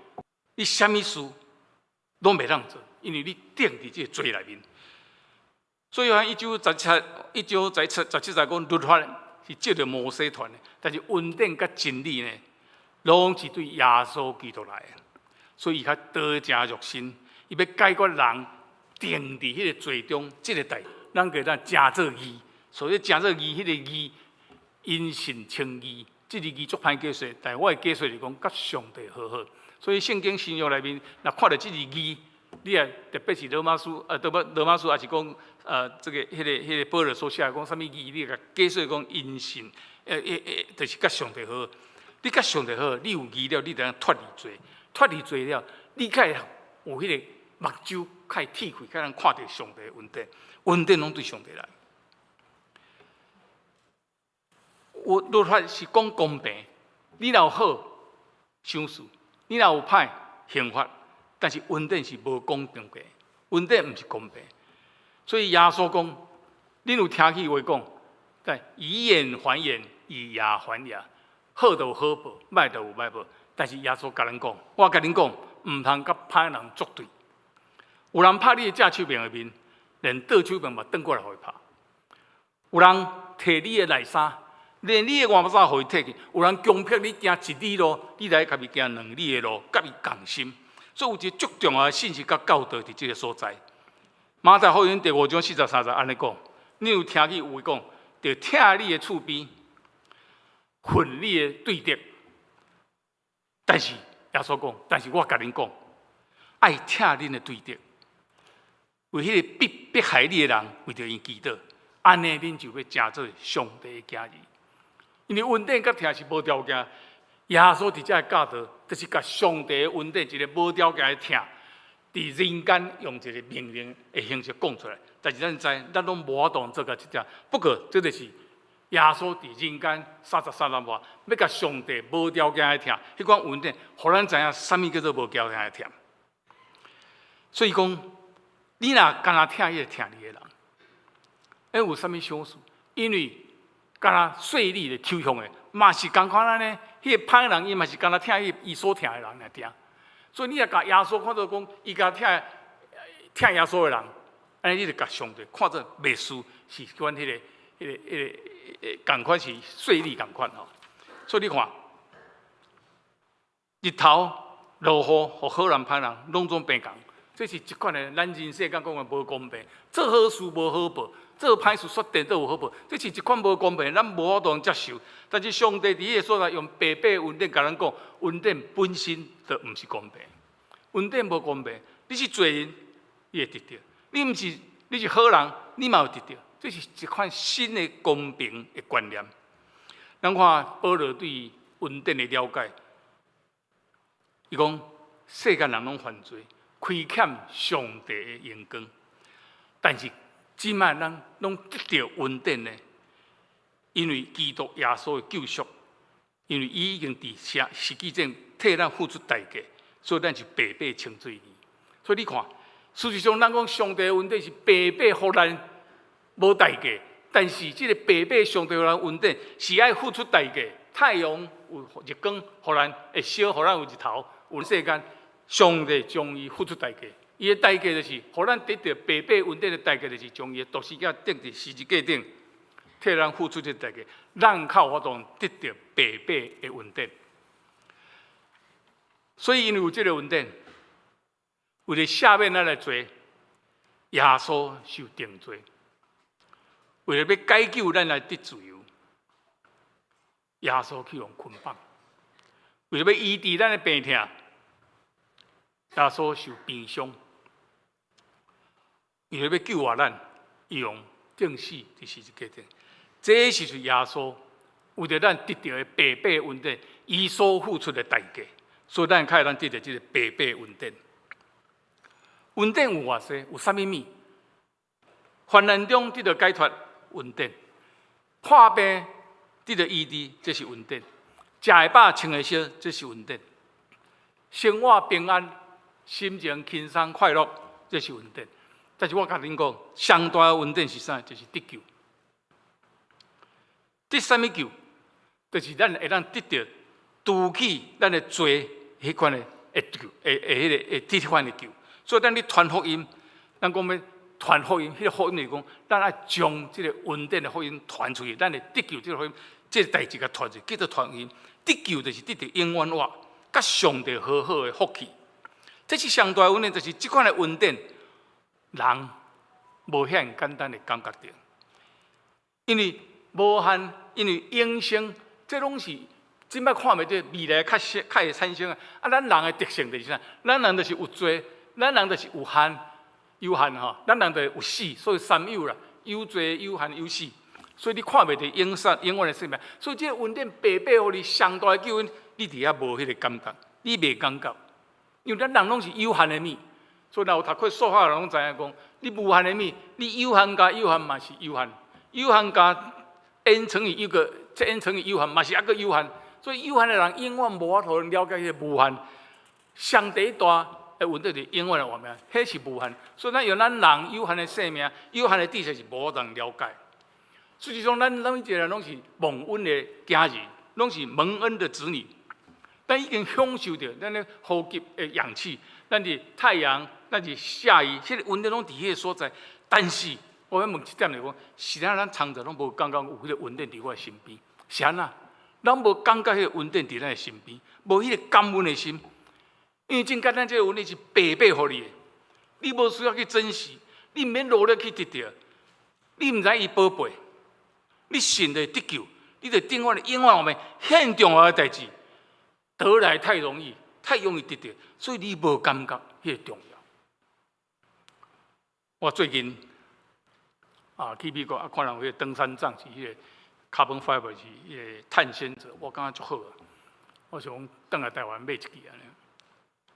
你啥物事攏袂當做，因為你釘佇這个罪內面。所以講一章十七，一章十七十七節講律法是藉著摩西傳的，但是恩典佮真理呢，攏是對耶穌基督來的。所以伊較道成肉身，伊欲解決人釘佇彼个罪中這个代，咱叫咱成做義。所以成做義，彼个義。因信稱義，這个義足歹解釋，但我的解釋是講，佮上帝和好。所以聖經新約內面，若看著這个義，你也特別是羅馬書，特別羅馬書，抑是講，這个、彼个、彼个保羅所寫講啥物義，你共解釋講因信，就是佮上帝和好。你佮上帝和好，你有義了，你就通脫離罪，脫離罪了，你才會有彼个目睭，較會鐵開，較通看著上帝的恩典，恩典攏對上帝來。有律法是講公平，你若有好，賞賜；你若有歹，刑罰。但是恩典是無講公平，恩典毋是公平。所以耶穌講，恁有聽彼話講，但以眼還眼，以牙還牙，好就有好報，歹就有歹報。但是耶穌共咱講，我共恁講，毋通佮歹人作對。有人拍你的正手爿的面，連倒手爿嘛轉過來予伊拍。有人提你的內衫，連你的外衫予伊提去。有人強迫你行一里路，你來共伊行兩里的路，佮伊仝心。所以有一个足重要的信息佮教導佇這个所在。馬太福音第五章四十三節按呢講，你有聽見有話講，著疼你的厝邊，恨你的對敵。但是耶穌講，但是我共恁講，愛疼恁的對敵，為彼个逼迫害你的人，為著𪜶祈禱，按呢恁就欲成做上帝的囝兒。因為恩典佮疼是無條件，耶穌佇遮的教導，就是共上帝的恩典一个無條件的疼，佇人間用一个命令的形式講出來。但是咱知，咱攏無法度做到這點。不過，這就是耶穌佇人間三十三年半，欲共上帝無條件的疼，彼款恩典，予咱知影啥物叫做無條件的疼。所以講，你若干焦疼彼个疼你的人，會有啥物賞賜？因為干焦稅吏的抽象的，嘛是仝款按呢。彼个歹人伊嘛是干焦疼彼伊所疼的人來疼。所以你若共耶穌看做講，伊共疼疼耶穌的人，按呢你就共上帝看做袂輸，是款彼个、彼个、彼个，仝款是稅吏仝款吼。所以你看，日頭落雨，予好人歹人攏總平仝。這是一款的，咱人世間講的無公平，做好事無好報，做歹事煞顛倒有好報，這是一款無公平，咱無法度接受。但是上帝佇彼个所在用白白恩典共咱講，恩典本身就毋是公平，恩典無公平。你是罪人，你會得著；你毋是，你是好人，你嘛會得著。這是一款新的公平的觀念。咱看保羅對恩典的了解，伊講世間人攏犯罪，虧欠上帝的榮光，但是這擺咱攏得著恩典呢？因為基督耶穌的救贖，因為伊已經佇十字架頂替咱付出代價，所以咱是白白稱做義。所以你看，事實上，咱講上帝恩典是白白予咱無代價，但是這個白白上帝予咱恩典是愛付出代價。太陽有日光，予咱會燒，予咱有日頭，有世間，上帝將伊付出代價。伊的代價就是，予咱得著白白恩典的代價，就是將伊的獨生囝釘佇十字架頂，替咱付出這個代價，咱較有法度得著白白的恩典。所以因為有這個恩典，為了赦免咱的罪，耶穌受定罪；為了欲解救咱來得自由，耶穌去予捆綁；為了欲醫治咱的病痛，耶穌受鞭傷；為了欲救活咱，伊予釘死佇十字架頂。這是耶穌為著咱得著的白白恩典，伊所付出的代價，所以咱較會當得著這個白白恩典。恩典有偌濟？有啥物物？患難中得著解脫，恩典；破病得著醫治，這是恩典；食會飽，穿會燒，這是恩典；生活平安，心情輕鬆快樂，這是恩典。但是我共恁講，上大的恩典是啥？就是得救。得啥物救？就是咱會當得著除去咱的罪，彼款的會救，會會彼個會得彼款的救。所以咱咧傳福音，咱講欲傳福音，彼個福音就是講，咱愛將這個恩典的福音傳出去，咱會得救這個福音，這個代誌共傳出去，叫做傳福音。得救就是得著永遠活，佮上帝和好的福氣。這是上大的恩典，就是這款的恩典，人無遐爾簡單會感覺著，因為無限，因為永生，這攏是這擺看袂著未來較較會產生啊！啊，咱人的特性就是啥？咱人就是有罪，咱人就是有限，有限吼，咱人就是有死，所以三有啦，有罪、有限、有死。所以你看袂著永生、永遠的生命。所以這個恩典白白予你上大的救恩，你佇遐無彼個感覺，你袂感覺，因為咱人攏是有限的物。所以若有讀過數學的人攏知影講，你無限的物，你有限加有限嘛是有限，有限加 n 乘以一個，這 n 乘以有限嘛是猶閣有限。所以有限的人永遠無法度了解彼個無限。上第大的問題就是永遠的活命，彼是無限。所以咱用咱人有限的生命、有限的知識是無法度了解。實際上，咱每一個人攏是蒙恩的囝兒，攏是蒙恩的子女。咱已經享受著咱咧呼吸的氧氣，咱佇太陽，咱佇下雨，彼個恩典攏佇彼個所在。但是，我欲問一點就是講，是按怎咱常常攏無感覺有彼個恩典佇我的身邊？是按怎？咱無感覺彼個恩典佇咱的身邊，無彼個感恩的心。因為真簡單，這個恩典是白白予你的，你無需要去珍惜，你毋免努力去得著，你毋知伊寶貝，你信就得救，你就永遠的永遠活命，遐重要的代誌，得來太容易，太容易得著，所以你無感覺彼個重要。我最近啊去美國啊，看人有彼個登山杖是彼個 carbon fiber 是彼個碳纖質，我感覺足好啊。我想講轉來台灣買一支按呢。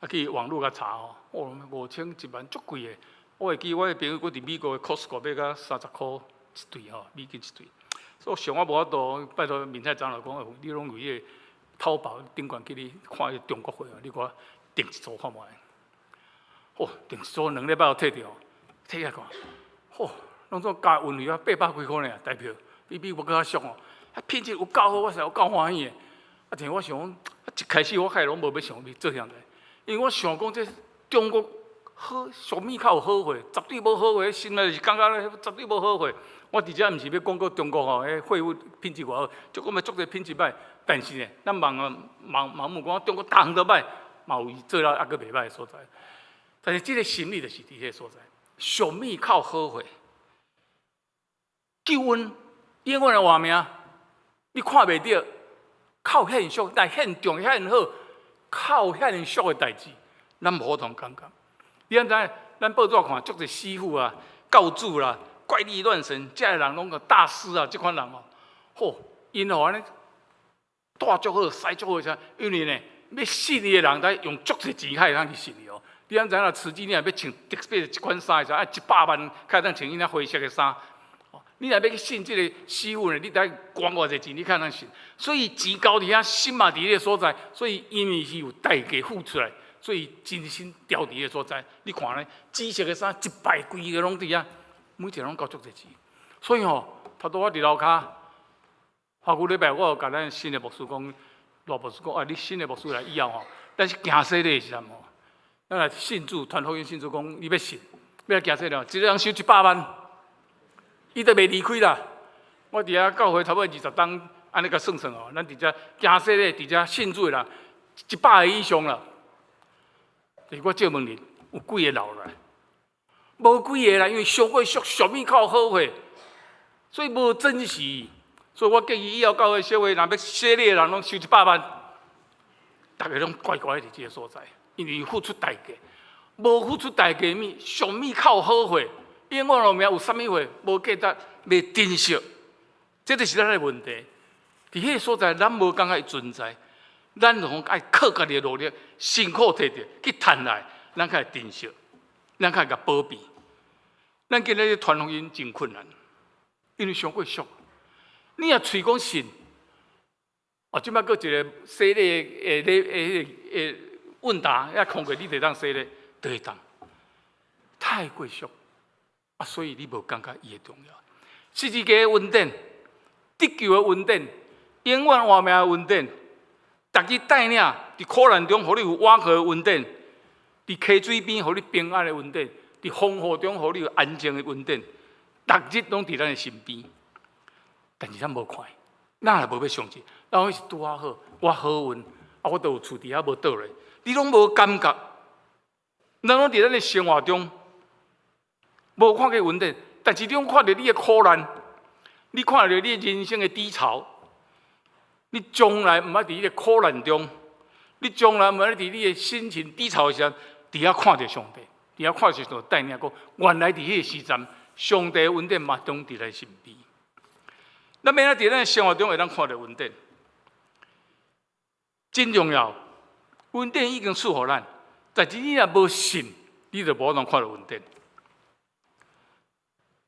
啊去網路共查吼，哦5000一萬足貴的。我會記我彼朋友閣佇美國的 Costco 買甲30箍一對吼，美金一對。所以我想我無法度，拜託明太長老講，你攏有彼個淘寶頂懸去你看彼個中國貨，你給我訂一組看覓。哦，訂一組兩禮拜就提著，提來看，吼，攏總加運費啊，800幾箍爾，台票，比美國閣較俗哦。啊，品質有夠好，我實有夠歡喜的。啊，但是我想講，一開始我開攏無欲想欲做啥代，因為我想講這中國好俗物較有好貨，絕對無好貨，心內是感覺咧，絕對無好貨。我佇遮毋是欲廣告中國吼，彼貨物品質偌好，這講嘛足濟品質歹，但是呢，咱盲盲盲目講中國逐項都歹，嘛有伊做了猶閣袂歹的所在。但是這個心理就是佇彼個所在，俗物較好貨，救恩永遠的活命，你看袂著，較現俗，但現象遐爾好，較遐爾俗的代誌，咱無法度感覺。你敢知？咱報紙看足濟師傅啊、教主啦、怪力亂神，這个人攏個大師啊，這款人哦，吼，𪜶吼按呢帶足好、使足好啥？因為呢，欲信伊的人，得用足濟錢才會當去信伊哦。你敢知影？慈濟你若欲穿特別一款衫的時陣，愛100萬，才會當穿伊那灰色的衫。你若欲去信這个師傅呢，你得捐偌濟錢，你較通信。所以錢交佇遐，心嘛佇彼个所在。所以因為是有代價付出來，所以真心牢佇彼个所在。你看呢，紫色的衫一排規个攏佇遐，每一个攏交足濟錢。所以吼，頭拄我佇樓跤，下個禮拜我有共咱新的牧師講，賴牧師講啊，你新的牧師來以後吼，咱是行洗禮的時陣吼，咱來信主，傳福音信主，講你欲信，欲來行洗禮，一个人收100萬。伊就袂離開啦。我佇遐教會差不多20冬，按呢共算算哦，咱佇遮行洗禮，佇遮信主的人100個以上啦。是我借問你，有幾个留落來？無幾个啦，因為傷過俗，俗物較好貨，所以無珍惜。所以我建議以後教會小會，若欲洗禮的人，攏收100萬，逐个攏乖乖佇這个所在，因為付出代價，無付出代價物，俗物較好貨。永遠路命有啥物貨無價值，袂珍惜，這就是咱的問題。佇彼个所在，咱無感覺伊存在，咱就講愛靠家己的努力，辛苦摕著去趁來，咱較會珍惜，咱較會共寶貝。咱今日傳福音真困難，因為傷過俗。你若喙講信，哦，這擺閣一个洗禮的的的問答，遐空過你就會當洗禮，就會當。太過俗。啊，所以你無感覺伊的重要。十字架的恩典，得救的恩典，永遠活命的恩典，逐日帶領佇苦難中，予你有倚靠的恩典；佇溪水邊，予你平安的恩典；佇風雨中，予你有安靜的恩典。逐日攏佇咱的身邊，但是咱無看，咱也無欲相信。咱講是拄仔好，我好運，啊，我都有厝佇遐無倒落，你攏無感覺。咱攏佇咱的生活中。無看見恩典，但是你攏看著你的苦難，你看著你人生的低潮，你從來毋捌佇你的苦難中，你從來毋捌佇你的心情低潮的時陣，佇遐看著上帝，佇遐看著上帝帶領講，原來佇彼個時陣，上帝的恩典嘛總佇咱身邊。咱欲按怎佇咱的生活中會當看著恩典，真重要。恩典已經賜予咱，但是你若無信，你就無法度看著恩典。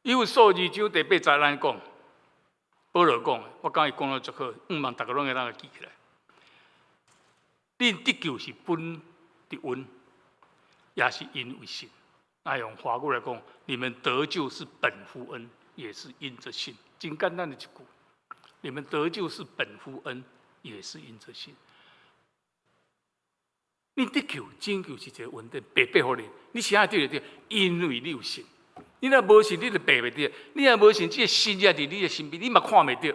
以弗所二章第八節咱講，保羅講，我感覺伊講得足好，向望逐个攏會當記起來。恁得救是本於恩，也是因為信。那用華語來講，你們得救是本乎恩，也是因着信。真簡單的一句，你們得救是本乎恩，也是因着信。你得救，拯救是一个恩典，白白予你。你是按怎得著？因為你有信。你若無信，你就白袂著。你若無信，這个神跡佇你的身邊，你嘛看袂著。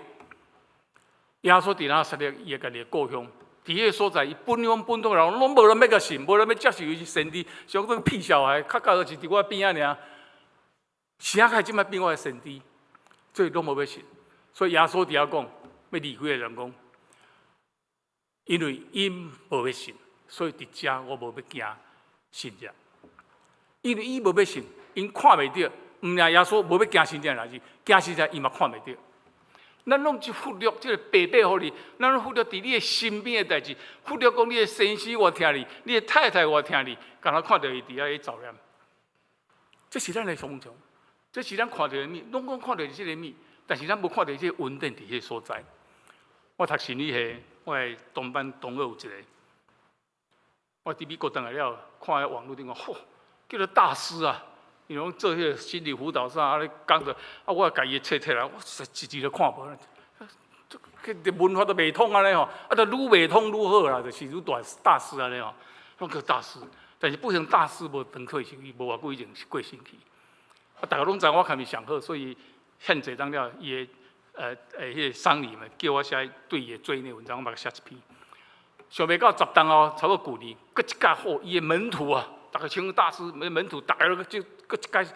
耶穌佇拿撒勒伊的家己的故鄉，佇彼个所在，伊本鄉本土人攏無人欲共信，無人欲接受伊是先知，想講屁小孩，較較就是佇我邊仔爾。啥會這擺變我的先知？所以攏無欲信。所以耶穌佇遐講，欲離開的人講，因為𪜶無欲信，所以佇遮我無欲行神跡。因為伊無欲信，𪜶看袂著。毋但耶穌無欲行神跡代誌，行神跡伊嘛看袂著。咱攏是忽略這个白白予你，咱攏忽略佇你的身邊的代誌，忽略講你的先生偌疼你，你的太太偌疼你，敢若看著伊佇遐咧走了。這是咱的常常，這是咱看著的物，攏講看著這个物，但是咱無看著這个恩典佇彼个所在。我讀心理系，我的同班同學有一個，我佇美國轉來了，看彼網路頂講，嚯，叫做大師啊！伊攏做彼个心理輔導啥，啊咧講著，啊我共伊的冊摕來，我實一字都看無。這文法都袂通按呢吼，啊，就愈袂通愈好啦，就是愈大大師按呢吼，攏叫大師。但是不幸大師無長退休，伊無偌久以前過身去。啊，逐个攏知我共伊上好，所以獻祭當了，伊的彼个喪禮嘛，叫我寫對伊的追念文章，我嘛寫一篇。想袂到10冬後，差不多舊年，閣一屆好，伊的門徒啊，逐个稱大師門門徒，逐个就閣一屆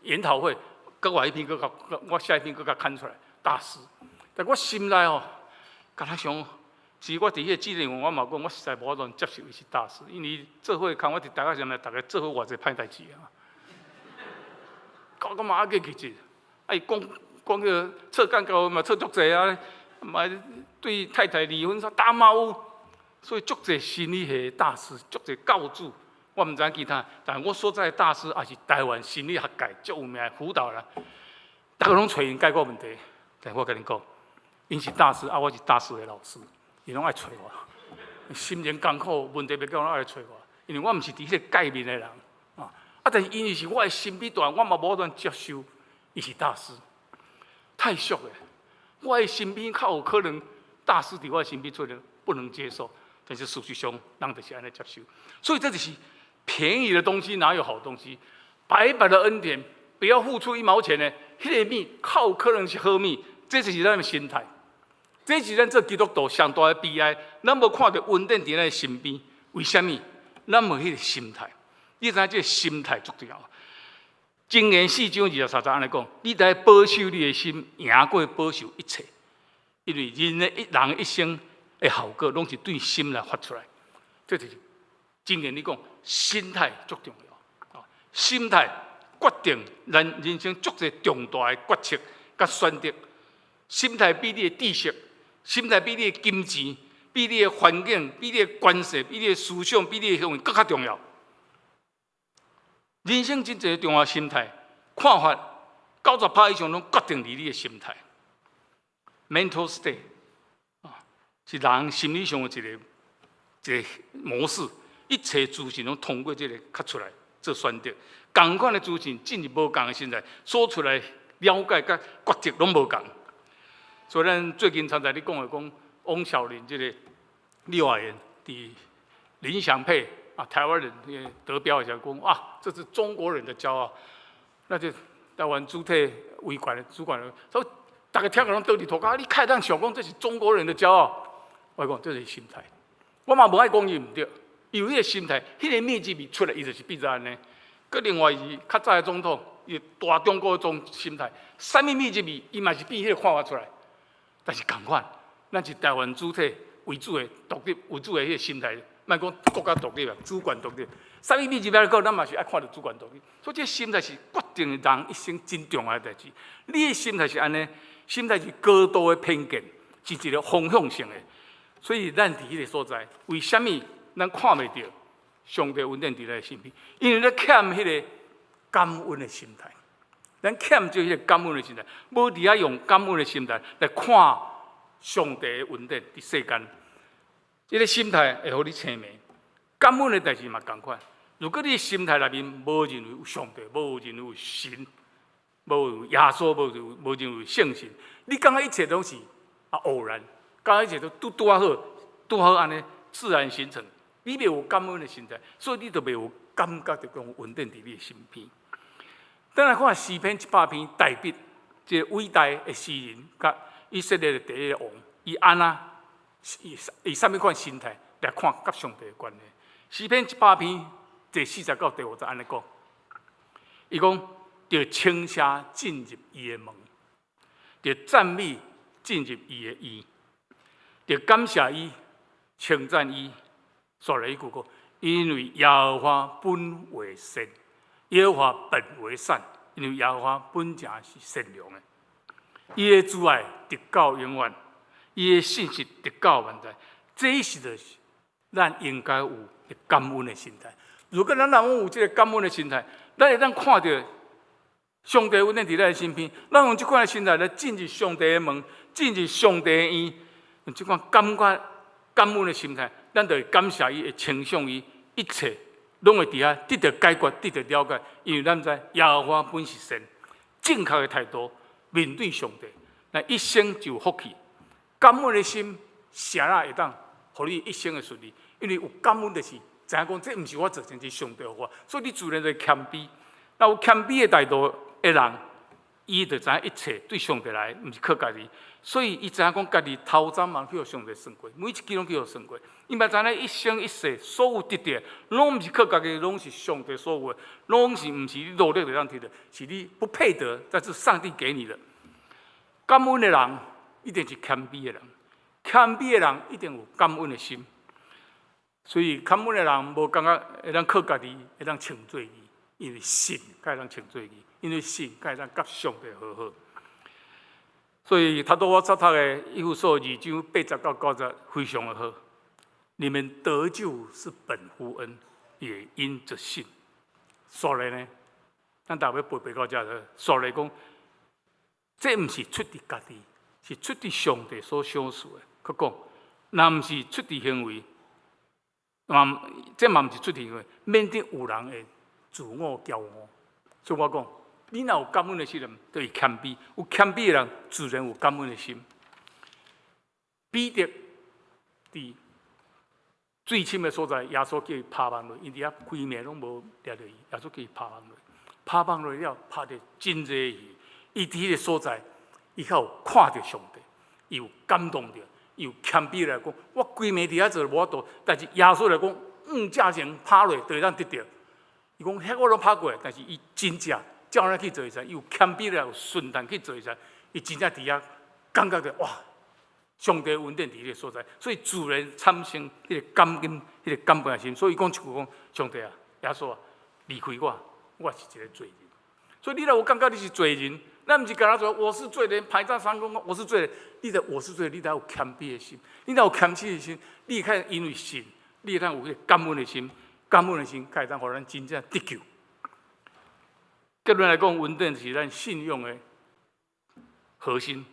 研討會，閣我彼篇閣共我寫彼篇閣共刊出來，大師。但我心內吼，敢若想，其實我佇彼个紀念文，我嘛講，我實在無法度接受伊是大師，因為做伙工，我佇台北時，逐个做伙偌濟歹代誌啊。我嘛猶閣記得，啊伊講講彼个錯幹交嘛錯足濟啊，嘛對太太離婚啥打罵有，所以足濟心理學大師，足濟教主，我毋知影其他，但我所在的大師也是台灣心理學界足有名的輔導啦。逐家攏揣𪜶解決問題。但我共恁講，𪜶是大師，啊，我是大師的老師，𪜶攏愛揣我。心靈艱苦，問題袂解，攏愛揣我，因為我毋是佇彼個界面的人啊。啊，但是因為是我的身邊大，我嘛無法度接受，伊是大師，太俗了。我的身邊較有可能大師佇我的身邊出來，不能接受。但是事實上，人就是按呢接受。所以這就是便宜的東西，哪有好東西？白白的恩典，不要付出一毛錢的，彼個物較有可能是好物。這就是咱的心態。這是咱做基督徒上大的悲哀。咱無看著恩典佇咱的身邊，為啥物？咱無彼個心態。你知影這個心態足重要。箴言四章二十三節按呢講，你得保守你的心，贏過保守一切。因為人的一人一生的效果，攏是對心來發出來。這就是箴言你講，心態足重要。啊，心態決定咱人生足濟重大的決策佮選擇。心態比你的知識，心態比你的金錢，比你的環境，比你的關係，比你的思想，比你的行為閣較重要。人生真濟重要心態、看法，90趴以上攏決定佇你的心態。Mental state 啊，是人心理上的一個一個模式，一切資訊攏通過這個較出來做選擇。仝款的資訊進入無仝的心態，所出來了解佮抉擇攏無仝。所以咱最近常在咧講的講，翁曉玲這個立法院佇林祥佩啊，台灣人得標的時候講啊，這是中國人的驕傲。那就台灣主體維權的主管的，說逐家聽個攏倒佇塗跤，你會當想講這是中國人的驕傲？我講這是心態，我嘛無愛講伊毋對，伊有彼個心態，彼個秘籍出來，伊就是變做按呢。閣另外是較早的總統，伊大中國種心態，啥物秘籍伊嘛是變彼個看法出來。但是仝款，咱是台灣主體為主的獨立為主的彼個心態，莫講國家獨立啊，主權獨立。啥物秘籍來講，咱嘛是愛看著主權獨立。所以這個心態是決定人一生真重要的代誌。你的心態是按呢，心態是高度的偏見，是一個方向性的。所以咱佇彼個所在，為啥物咱看袂著上帝恩典佇咱身邊？因為咱欠彼個感恩的心態，咱欠這彼個感恩的心態，無佇遐用感恩的心態來看上帝的恩典佇世間。這個心態會予你清明，感恩的代誌嘛仝款。如果你心態內面無認為有上帝，無認為有神，無有耶穌，無認為有聖神，你感覺一切攏是啊偶然，感覺一切都拄拄仔好，拄好按呢自然形成。你袂有感恩的心態，所以你就袂有感覺著講恩典佇你的身邊。咱來看詩篇100篇，大衛這個偉大的詩人，佮以色列的第一個王，伊按怎以以啥物款心態來看佮上帝的關係？詩篇一百篇第四節到第五節按呢講，伊講著稱謝進入伊的門，著讚美進入伊的院，著感謝伊，稱讚伊。煞來一句講，因為耶和華本為善，耶和華本為善，因為耶和華本正是善良的。伊的慈愛直到永遠，伊的信實直到萬代。這是就是咱應該有的感恩的心態。如果咱若有這個感恩的心態，咱會當看著上帝恩典佇咱的身邊，咱用這款的心態來進入上帝的門，進入上帝的院，用這款感覺感恩的心態，咱就會感謝伊，會稱頌伊，一切攏會佇遐得著解決，得著了解。因為咱知耶和華本是善，正確的態度面對上帝，咱一生就有福氣。感恩的心，啥人會當予你一生的順利？因為有感恩就是知影講，這毋是我做成，是上帝予我，所以你自然就會謙卑。若有謙卑的態度的人，伊就知影一切對上帝來，毋是靠家己，所以伊知影講家己頭鬃嘛去予上帝算過，每一支攏去予算過。伊嘛知影一生一世所有得著，攏毋是靠家己，攏是上帝所有的，攏是毋是你努力就通得著，是你不配得，但是上帝給你的。感恩的人一定是謙卑的人，謙卑的人一定有感恩的心。所以感恩的人無感覺會當靠家己，會當稱做義，因為信才會當稱做義，因為信才會當佮上帝和好。所以頭拄我所讀的以弗所二章八節到九節非常的好。你們得救是本乎恩，也因着信。煞來呢，咱逐家背背到遮，煞來講，這毋是出佇家己，是出佇上帝所賞賜的。閣講，若毋是出佇行為，嘛，這嘛毋是出佇行為，免得有人會自我驕傲。所以我講，你若有感恩的心，就是謙卑；有謙卑的人，自然有感恩的心。彼得佇水深的所在，耶穌叫伊拋網落，𪜶佇遐規暝攏無掠著魚。耶穌叫伊拋網落，拋網落了，拋著真濟魚。伊佇彼个所在，伊較有看著上帝，伊有感動著，伊有謙卑來講，我規暝佇遐做無法度，但是耶穌來講，正前拋落就會當得著。伊講，彼我攏拋過，但是伊真正照按呢去做時，伊有謙卑來，有順從去做時，伊真正佇遐感覺著哇！上帝恩典佇彼个所在，所以自然產生彼个感恩、彼个感恩的心。所以伊講一句講：上帝啊，耶穌啊，離開我，我是一个罪人。所以你若有感覺你是罪人，咱毋是干焦說我是罪人，排在三公我是罪人。你著我是罪人，你著有謙卑的心，你若有謙卑的心，你會看因為信，你會當有彼個感恩的心，感恩的心，才會當予咱真正得救。結論來講，恩典是咱信仰的核心。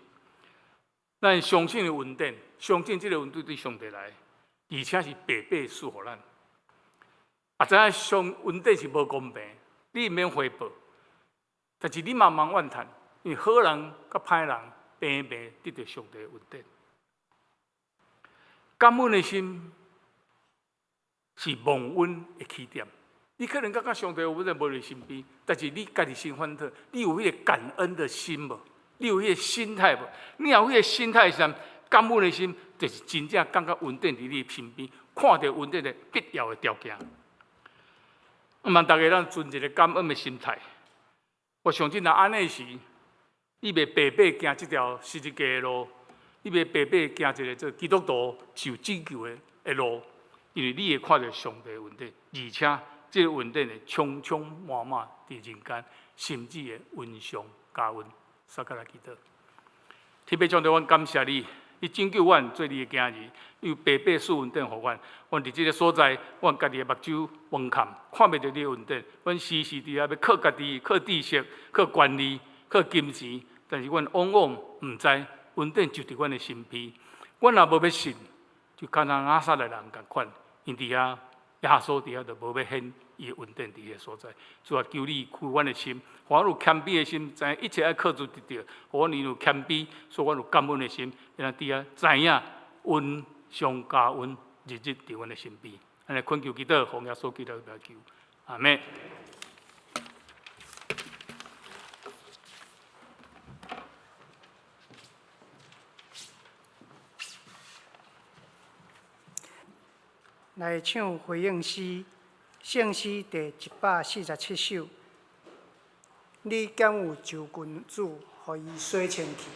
咱相信的恩典，相信這个恩典對上帝來，而且是白白賜予咱。啊，知影上恩典是無公平，你毋免回報，但是你嘛毋通怨嘆，因為好人佮歹人平平得著上帝的恩典。感恩的心是蒙恩的起點。你可能感覺上帝有恩典無佇身邊，但是你家己先反討，你有彼个感恩的心無？你有彼个心態無？你若有彼个心態時，感恩的心，就是真正感覺恩典佇你身邊，看著恩典的必要的條件。毋茫逐家咱存一个感恩的心態。我相信若按呢時，你袂白白行這條十字架的路，你袂白白行一个做基督徒受拯救的路，因為你會看著上帝的恩典，而且這個恩典會充充滿滿佇人間，甚至會恩上加恩。大家來祈禱，天父上帝，阮感謝你，你拯救阮做你的囝兒，又白白賜恩典予阮。阮佇這个所在，阮家己的目睭蒙看，看袂著你的恩典。阮時時佇遐欲靠家己、靠知識、靠權力、靠金錢，但是阮往往毋知恩典就佇阮的身邊。阮若無欲信，就敢若拿撒勒人仝款，𪜶佇遐耶穌佇遐就無欲顯伊的恩典佇彼个所在。主啊，求你開阮的心，予阮有謙卑的心，知影一切愛靠主得著，予阮因有謙卑，所以阮有感恩的心，會當佇遐知影恩上加恩，日日佇阮的身邊。按呢懇求祈禱，奉耶穌基督的名求，阿們。來唱回應詩，聖詩第147首。你敢有就近主，予伊洗清氣？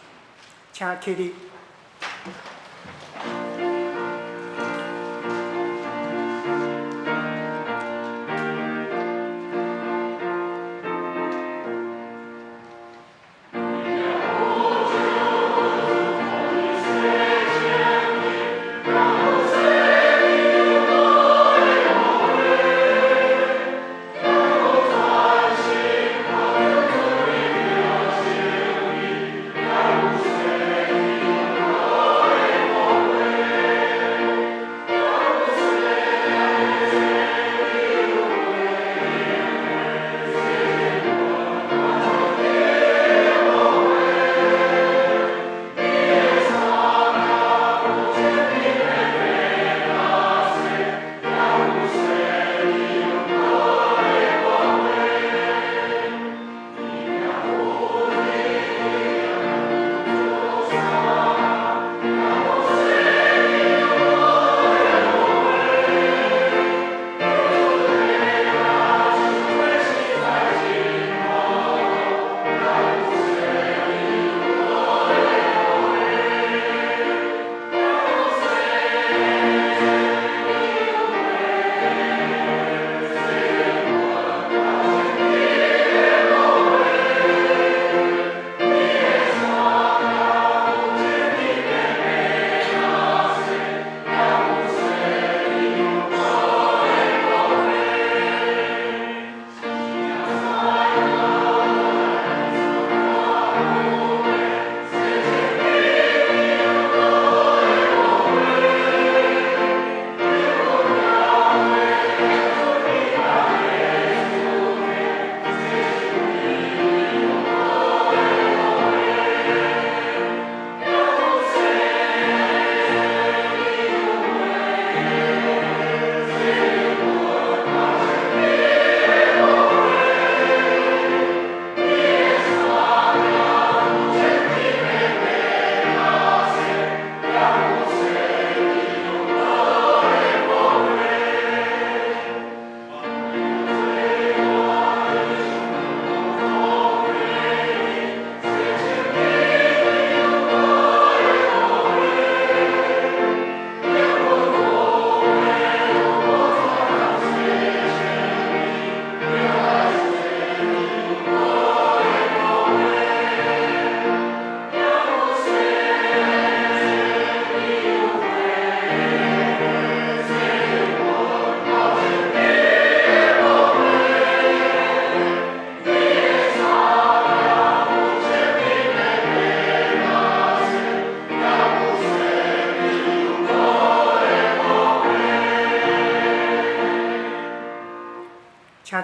請起立。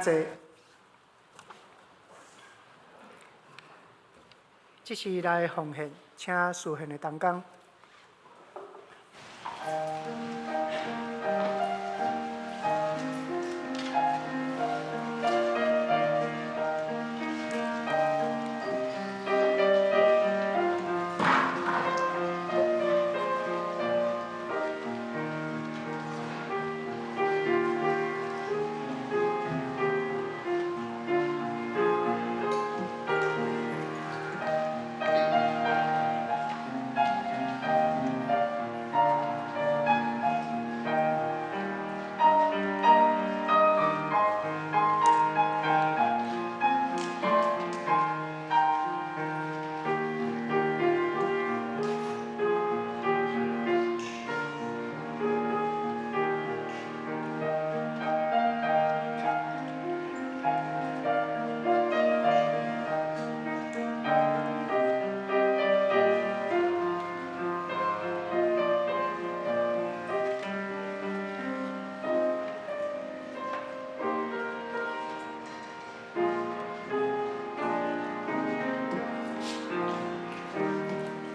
坐。這是來奉獻，請司獻的同工。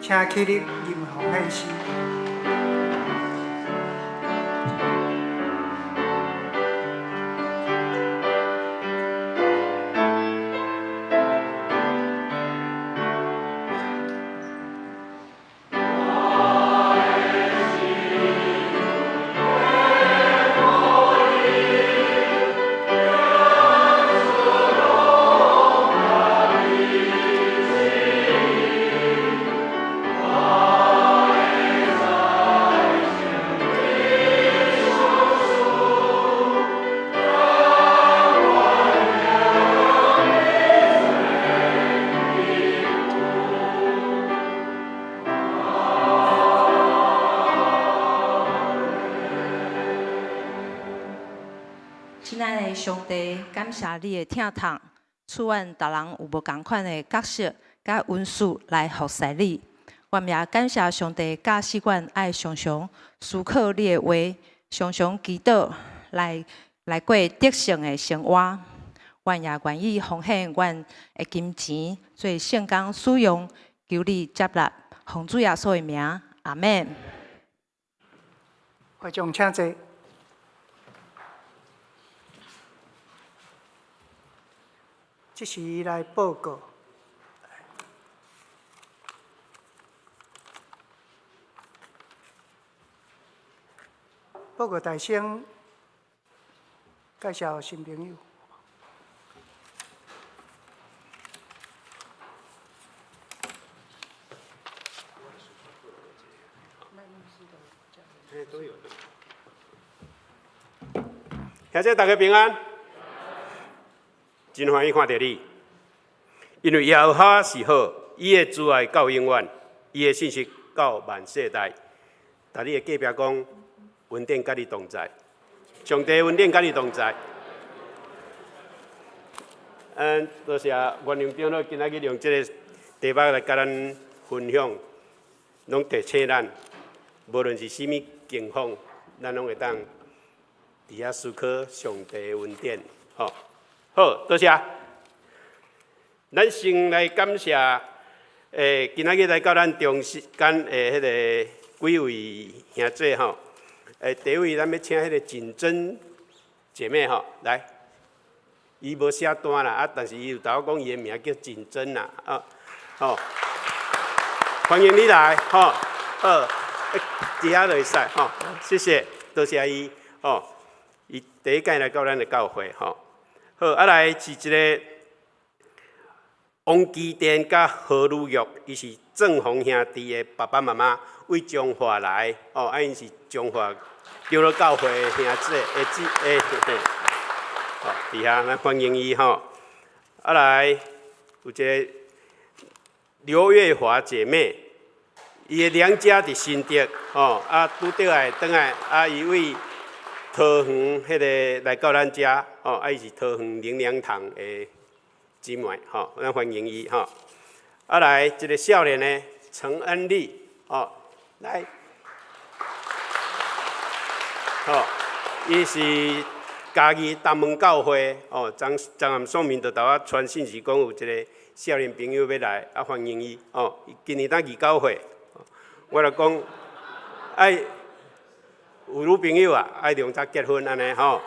請起立，吟奉獻詩。親愛的上帝，感謝你的疼痛，賜阮逐人有無仝款的角色佮恩賜來服侍你。阮也感謝上帝教示阮愛常常思考你的話，常常祈禱來來過得勝的生活。阮也願意奉獻阮的金錢做聖工使用，求你接納，奉主耶穌的名，阿們。會眾請坐。這時來報告，報告大聲介紹新朋友。兄弟，大家平安。真歡喜看著你，因為耶和華是好，伊的慈愛到永遠，伊的信實到萬世代。佇你的隔壁講，恩典佮你同在，上帝恩典佮你同在。嗯，多謝袁榮長老今仔日用這個題目來佮咱分享，攏提醒咱，無論是啥物境況，咱攏會當佇遐思考上帝的恩典，吼。好，多謝。咱先來感謝，今仔日來到咱中間的彼個幾位兄姊吼。第一位，咱欲請彼個錦珍姐妹吼，來。伊無寫單啦，啊，但是伊有同我講伊的名叫錦珍啦，啊，吼。歡迎你來，吼，好，佇遐就會使，吼，謝謝，多謝伊，吼，伊第一擺來到咱的教會，吼。好，啊來是一个王基殿佮何如玉，伊是鄭紅兄弟的爸爸媽媽，為彰化來，哦，啊𪜶是彰化長老教會的兄姊的姊的嘿，哦，佇遐咱歡迎伊吼。啊來有一个劉月華姐妹，伊的娘家佇新竹，吼，啊拄著愛轉來，啊伊為桃園彼个來到咱遮，吼，啊伊是桃園靈糧堂的姊妹，吼，咱歡迎伊，吼。啊來一个少年的陳恩利，吼，來，吼，伊是嘉義大門教會哦，張張南宋明就共我傳信息講有一个少年朋友欲來，啊歡迎伊哦。今年才29歲，我就講愛有女朋友啊，愛量早結婚按呢吼，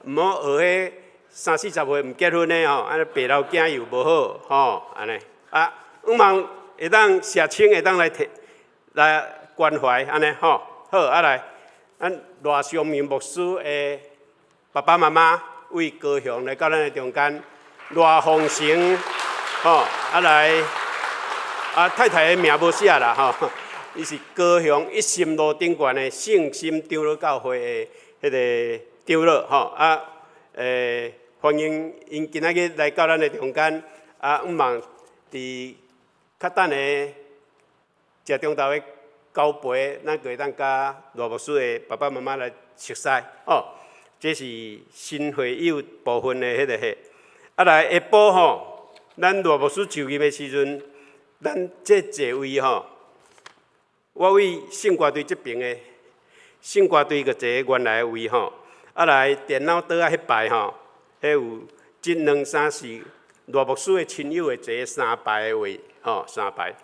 毋好學彼三四十歲毋結婚的吼，按呢白老囝又無好吼，按呢啊，向望會當社青會當來提來關懷按呢吼，好啊來。咱賴尚明牧師的爸爸媽媽為高雄來到咱的中間，賴鳳成吼啊來，啊太太的名無寫啦吼，伊是高雄一心路頂懸的聖心長老教會的彼个長老吼啊，歡迎𪜶今仔日來到咱的中間，啊，向望佇較等下食中晝的交陪，咱就會當佮賴牧師的爸爸媽媽來熟似哦。這是新會友部分的彼个貨。啊來下晡吼，咱賴牧師就任的時陣，咱這座位吼，我為聖歌隊這爿的聖歌隊閣坐原來的位吼。啊來電腦桌仔彼排吼，彼有一兩三四賴牧師的親友會坐三排的位吼，三排。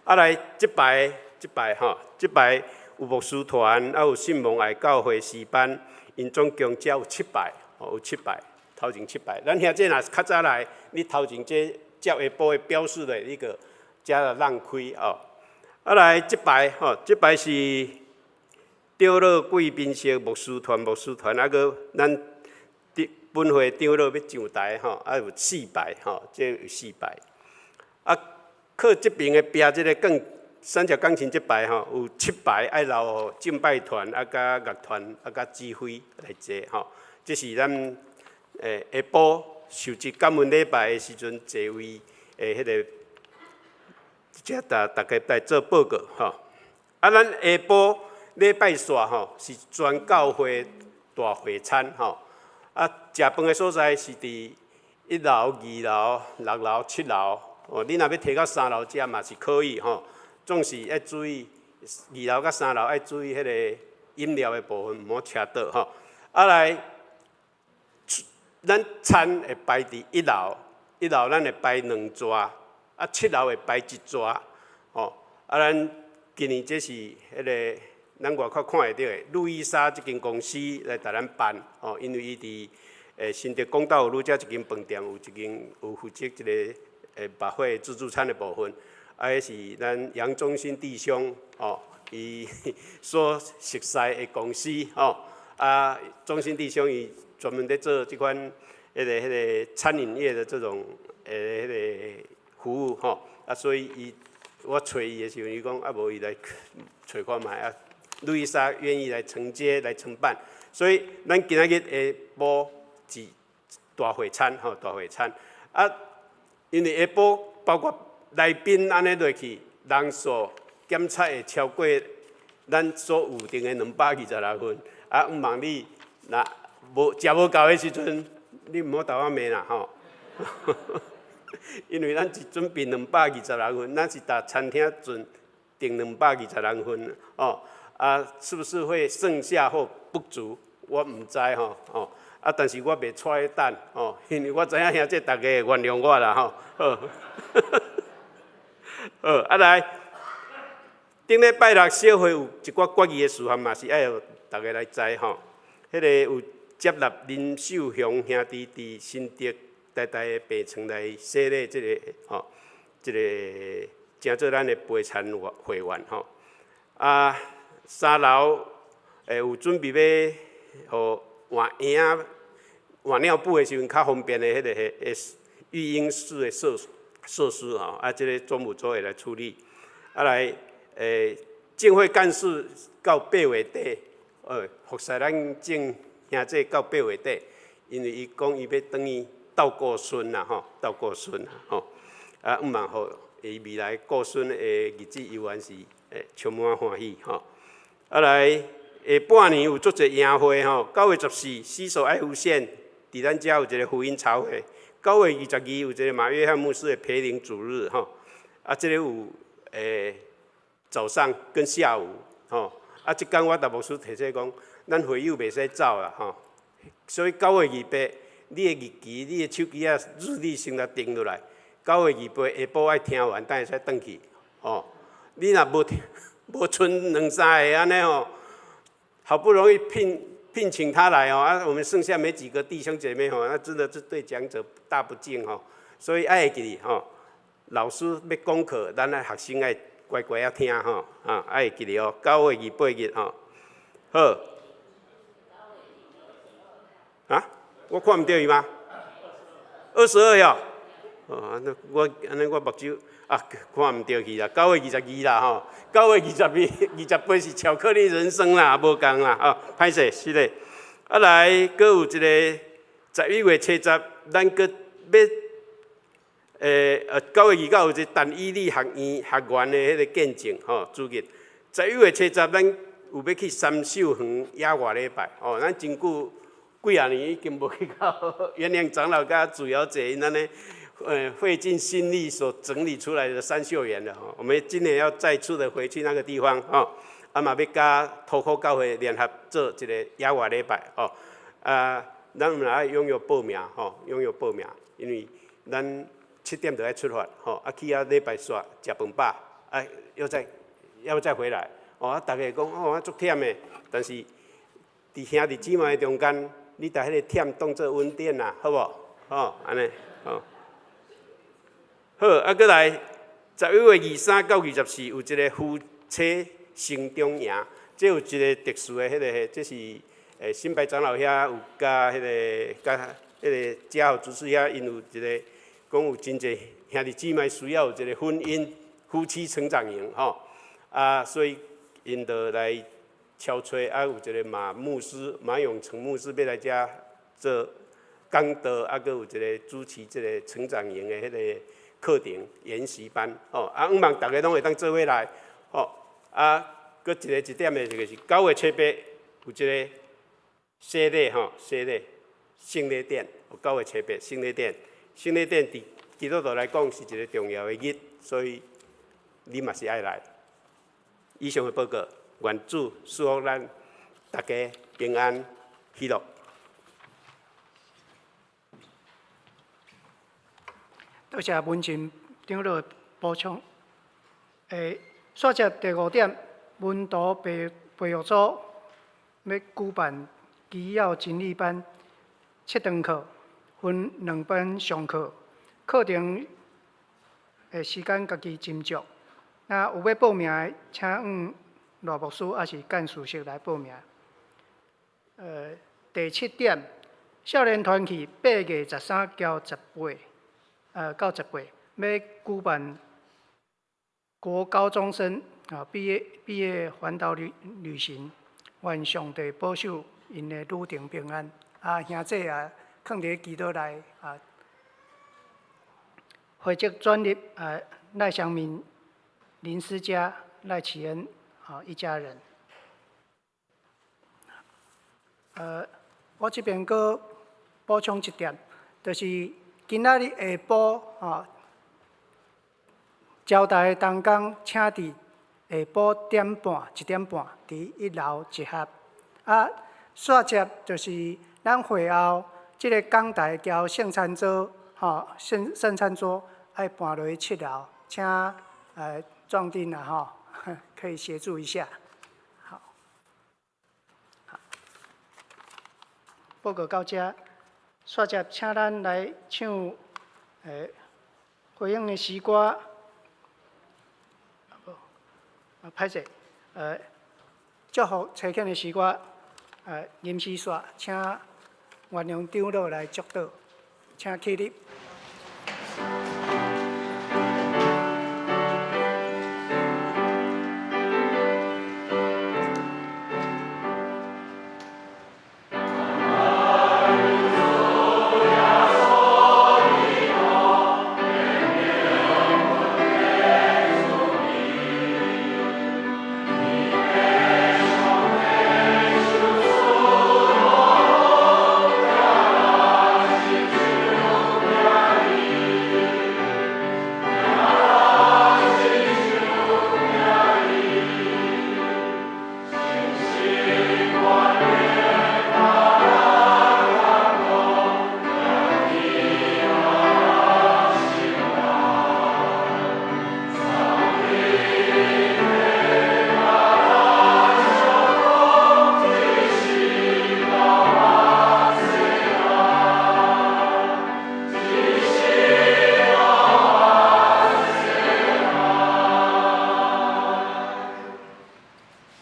啊來這排。這排吼，這排有牧師團，啊有信望愛教會詩班，𪜶總共才有七排，吼有七排，頭前七排。咱兄弟若是較早來，你頭前這接下晡的標示的，你閣遮就讓開哦。啊來這排吼，這排是長老貴賓室牧師團，牧師團啊閣咱本會長老欲上台吼，啊有四排吼，這有四排。啊，靠這爿的壁這个更。三角鋼琴這排吼，有七排愛留予敬拜團啊，佮樂團啊，佮指揮來坐吼。這是咱下晡受職感恩禮拜的時陣座位的彼个，遮逐逐家來做報告吼。啊，咱下晡禮拜煞吼是全教會大會餐吼。啊，食飯的所在是佇一樓、二樓、六樓、七樓。哦，你若欲提到三樓食嘛是可以吼。總是愛注意二樓佮三樓愛注意彼个飲料的部分，毋好車倒吼。啊來，咱餐會擺佇一樓，一樓咱會擺兩桌，啊七樓會擺一桌，吼。啊，咱今年這是彼个咱外口看會著的，路易莎這間公司來共咱辦，吼，因為伊佇新竹公道路遮一間飯店有一間有負責這个buffet 自助餐的部分。啊，彼是咱楊忠新弟兄哦，伊所熟似的公司哦，啊，忠新弟兄伊專門佇做這款彼个餐飲業的這種彼个服務吼，啊，所以伊我揣伊的時陣，伊講啊無伊來揣看覓啊，路易莎願意來承接來承辦，所以咱今仔日下晡是大會餐吼，大會餐啊，因為下晡包括來賓按呢落去，人數檢測會超過咱所預定的220人份。啊，向望你若無食無夠的時陣，你毋好共我罵啦吼。因為咱是準備兩百二十人份，咱是逐餐廳準訂兩百二十人份哦。啊，是不是會剩下或不足？我毋知吼哦。啊，但是我袂揣等哦，因為我知影兄弟逐家會原諒我啦吼。好。好，啊來，頂禮拜六小會有一寡決議的事項嘛，是愛予逐家來知吼。彼个有接納林秀雄兄弟佇新竹台大的病床來洗禮這个吼，這个成做咱的陪餐會員吼。啊，三樓有準備欲予換嬰仔換尿布的時陣較方便的彼个育嬰室的設施吼，啊，這个總務組會來處理。啊來，浸會幹事到八月底，服侍咱正兄弟到八月底，因為伊講伊欲轉去鬥顧孫啦吼，鬥顧孫吼，啊，向望予伊未來顧孫的日子猶原是充滿歡喜吼。啊來，下半年有足濟營會吼，9月14，洗手愛護線，佇咱遮有一个福音茶會。9月22有一個馬約翰牧師的培靈主日吼，啊，這个有早上跟下午吼，啊，這工我逐牧師提醒講，咱會友袂使走啦吼。所以9月28，你的日期、你的手機仔日曆先來定落來。9月28下晡愛聽完，才會使轉去吼。你若無聽，無賰兩三个按呢吼，好不容易聘請他來哦，啊，我們剩下沒幾個弟兄姐妹吼，那真的是對講者大不敬吼。所以愛會記得吼，老師欲講課，咱愛學生愛乖乖仔聽吼，啊，愛會記得哦，9月28日吼，好。啊？我看毋著伊嗎？22喲。哦，那我按呢我目睭啊看毋著去啦。9月22啦吼，9月22，28是巧克力人生啦，無仝啦吼，歹勢，是的。啊來，閣有一个11月7日，咱閣欲9月29有一個但以理學院學員的彼个見證吼，主日。11月7日，咱有欲去三秀園野外禮拜吼，咱真久幾仔年已經無去到元良長老佮主要者𪜶按呢，費盡心力所整理出來的三秀園了吼。我們今年要再次的回去那個地方吼，啊嘛欲佮塗口教會聯合做一個野外禮拜吼。啊，咱嘛愛踴躍報名吼，踴躍報名，因為咱7點就愛出發吼，啊去遐禮拜煞食飯飽，啊又再要再回來，哦啊，逐家講哦啊足忝的，但是佇兄弟姊妹中間，你共彼个忝當做恩典啦，好無？吼，按呢，吼。好，啊，閣來11月23到24有一个夫妻成長營，這有一个特殊的彼个，這是新白長老遐有佮彼个佮彼个家和主事遐，𪜶有一个講有真濟兄弟姊妹需要有一个婚姻夫妻成長營吼，啊，所以𪜶就來敲揣，啊，有一个馬牧師馬永成牧師欲來遮做講道，啊，閣有一个主持這个成長營的彼个課程研習班，吼，啊，向望逐家攏會當做伙來，吼，啊，閣一個一點的，就是9月7日有一个洗禮吼，洗禮聖禮典，9月7日聖禮典，聖禮典佇基督徒來講是一个重要的日，所以你嘛是愛來。以上的報告，願主賜福咱逐家平安喜樂。多謝文靜長老補充。煞接第五點，門徒培育組欲舉辦基要真理班七堂課，分兩班上課，課程的時間家己斟酌。若有欲報名的，請向賴牧師抑是幹事室來報名。第七點，少年團契8月13交十八，到18，欲舉辦國高中生啊畢業環島旅行，願上帝保守𪜶的旅程平安。啊，兄弟也囥佇祈禱內啊，負責轉入啊賴祥敏、林思佳、賴啟恩啊一家人。我這邊閣補充一點，就是今仔日下晡吼，招待同工請佇下晡點半1點半佇一樓集合。啊，煞接就是咱會後這个講台交聖餐桌，吼，聖餐桌愛搬落去七樓，請壯丁啊吼，可以協助一下。好，好，報告到這，煞接請咱來唱回應的詩歌。啊，歹勢，祝福差遣的詩歌，臨時煞，請元良長老來祝禱，請起立。 Thank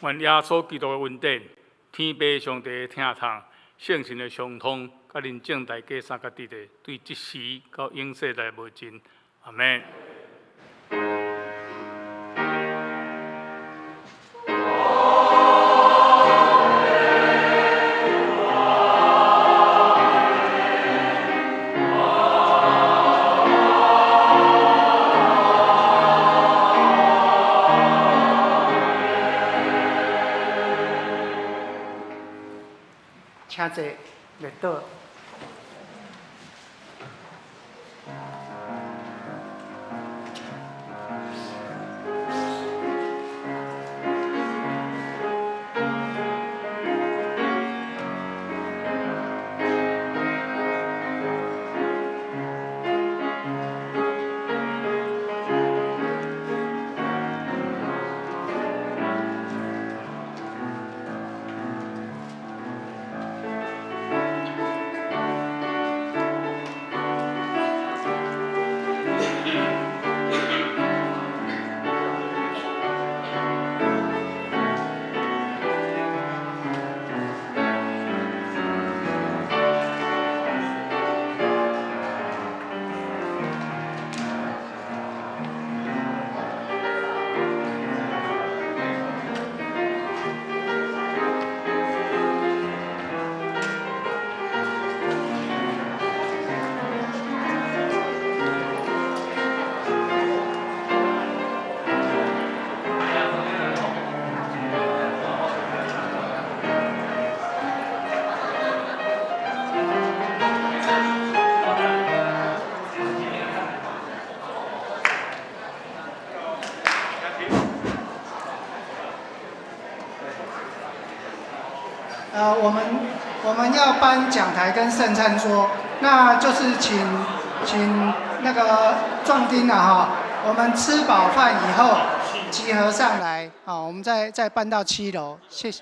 願耶穌基督的恩典、天父上帝的疼痛、聖神的相通，佮恁眾大家三個佇咧，對這時到永世來無盡。阿們。請坐，列倒。我們要搬講台跟聖餐桌，那就是請那個壯丁啊哈，我們吃飽飯以後集合上來，好，我們再搬到7樓，謝謝。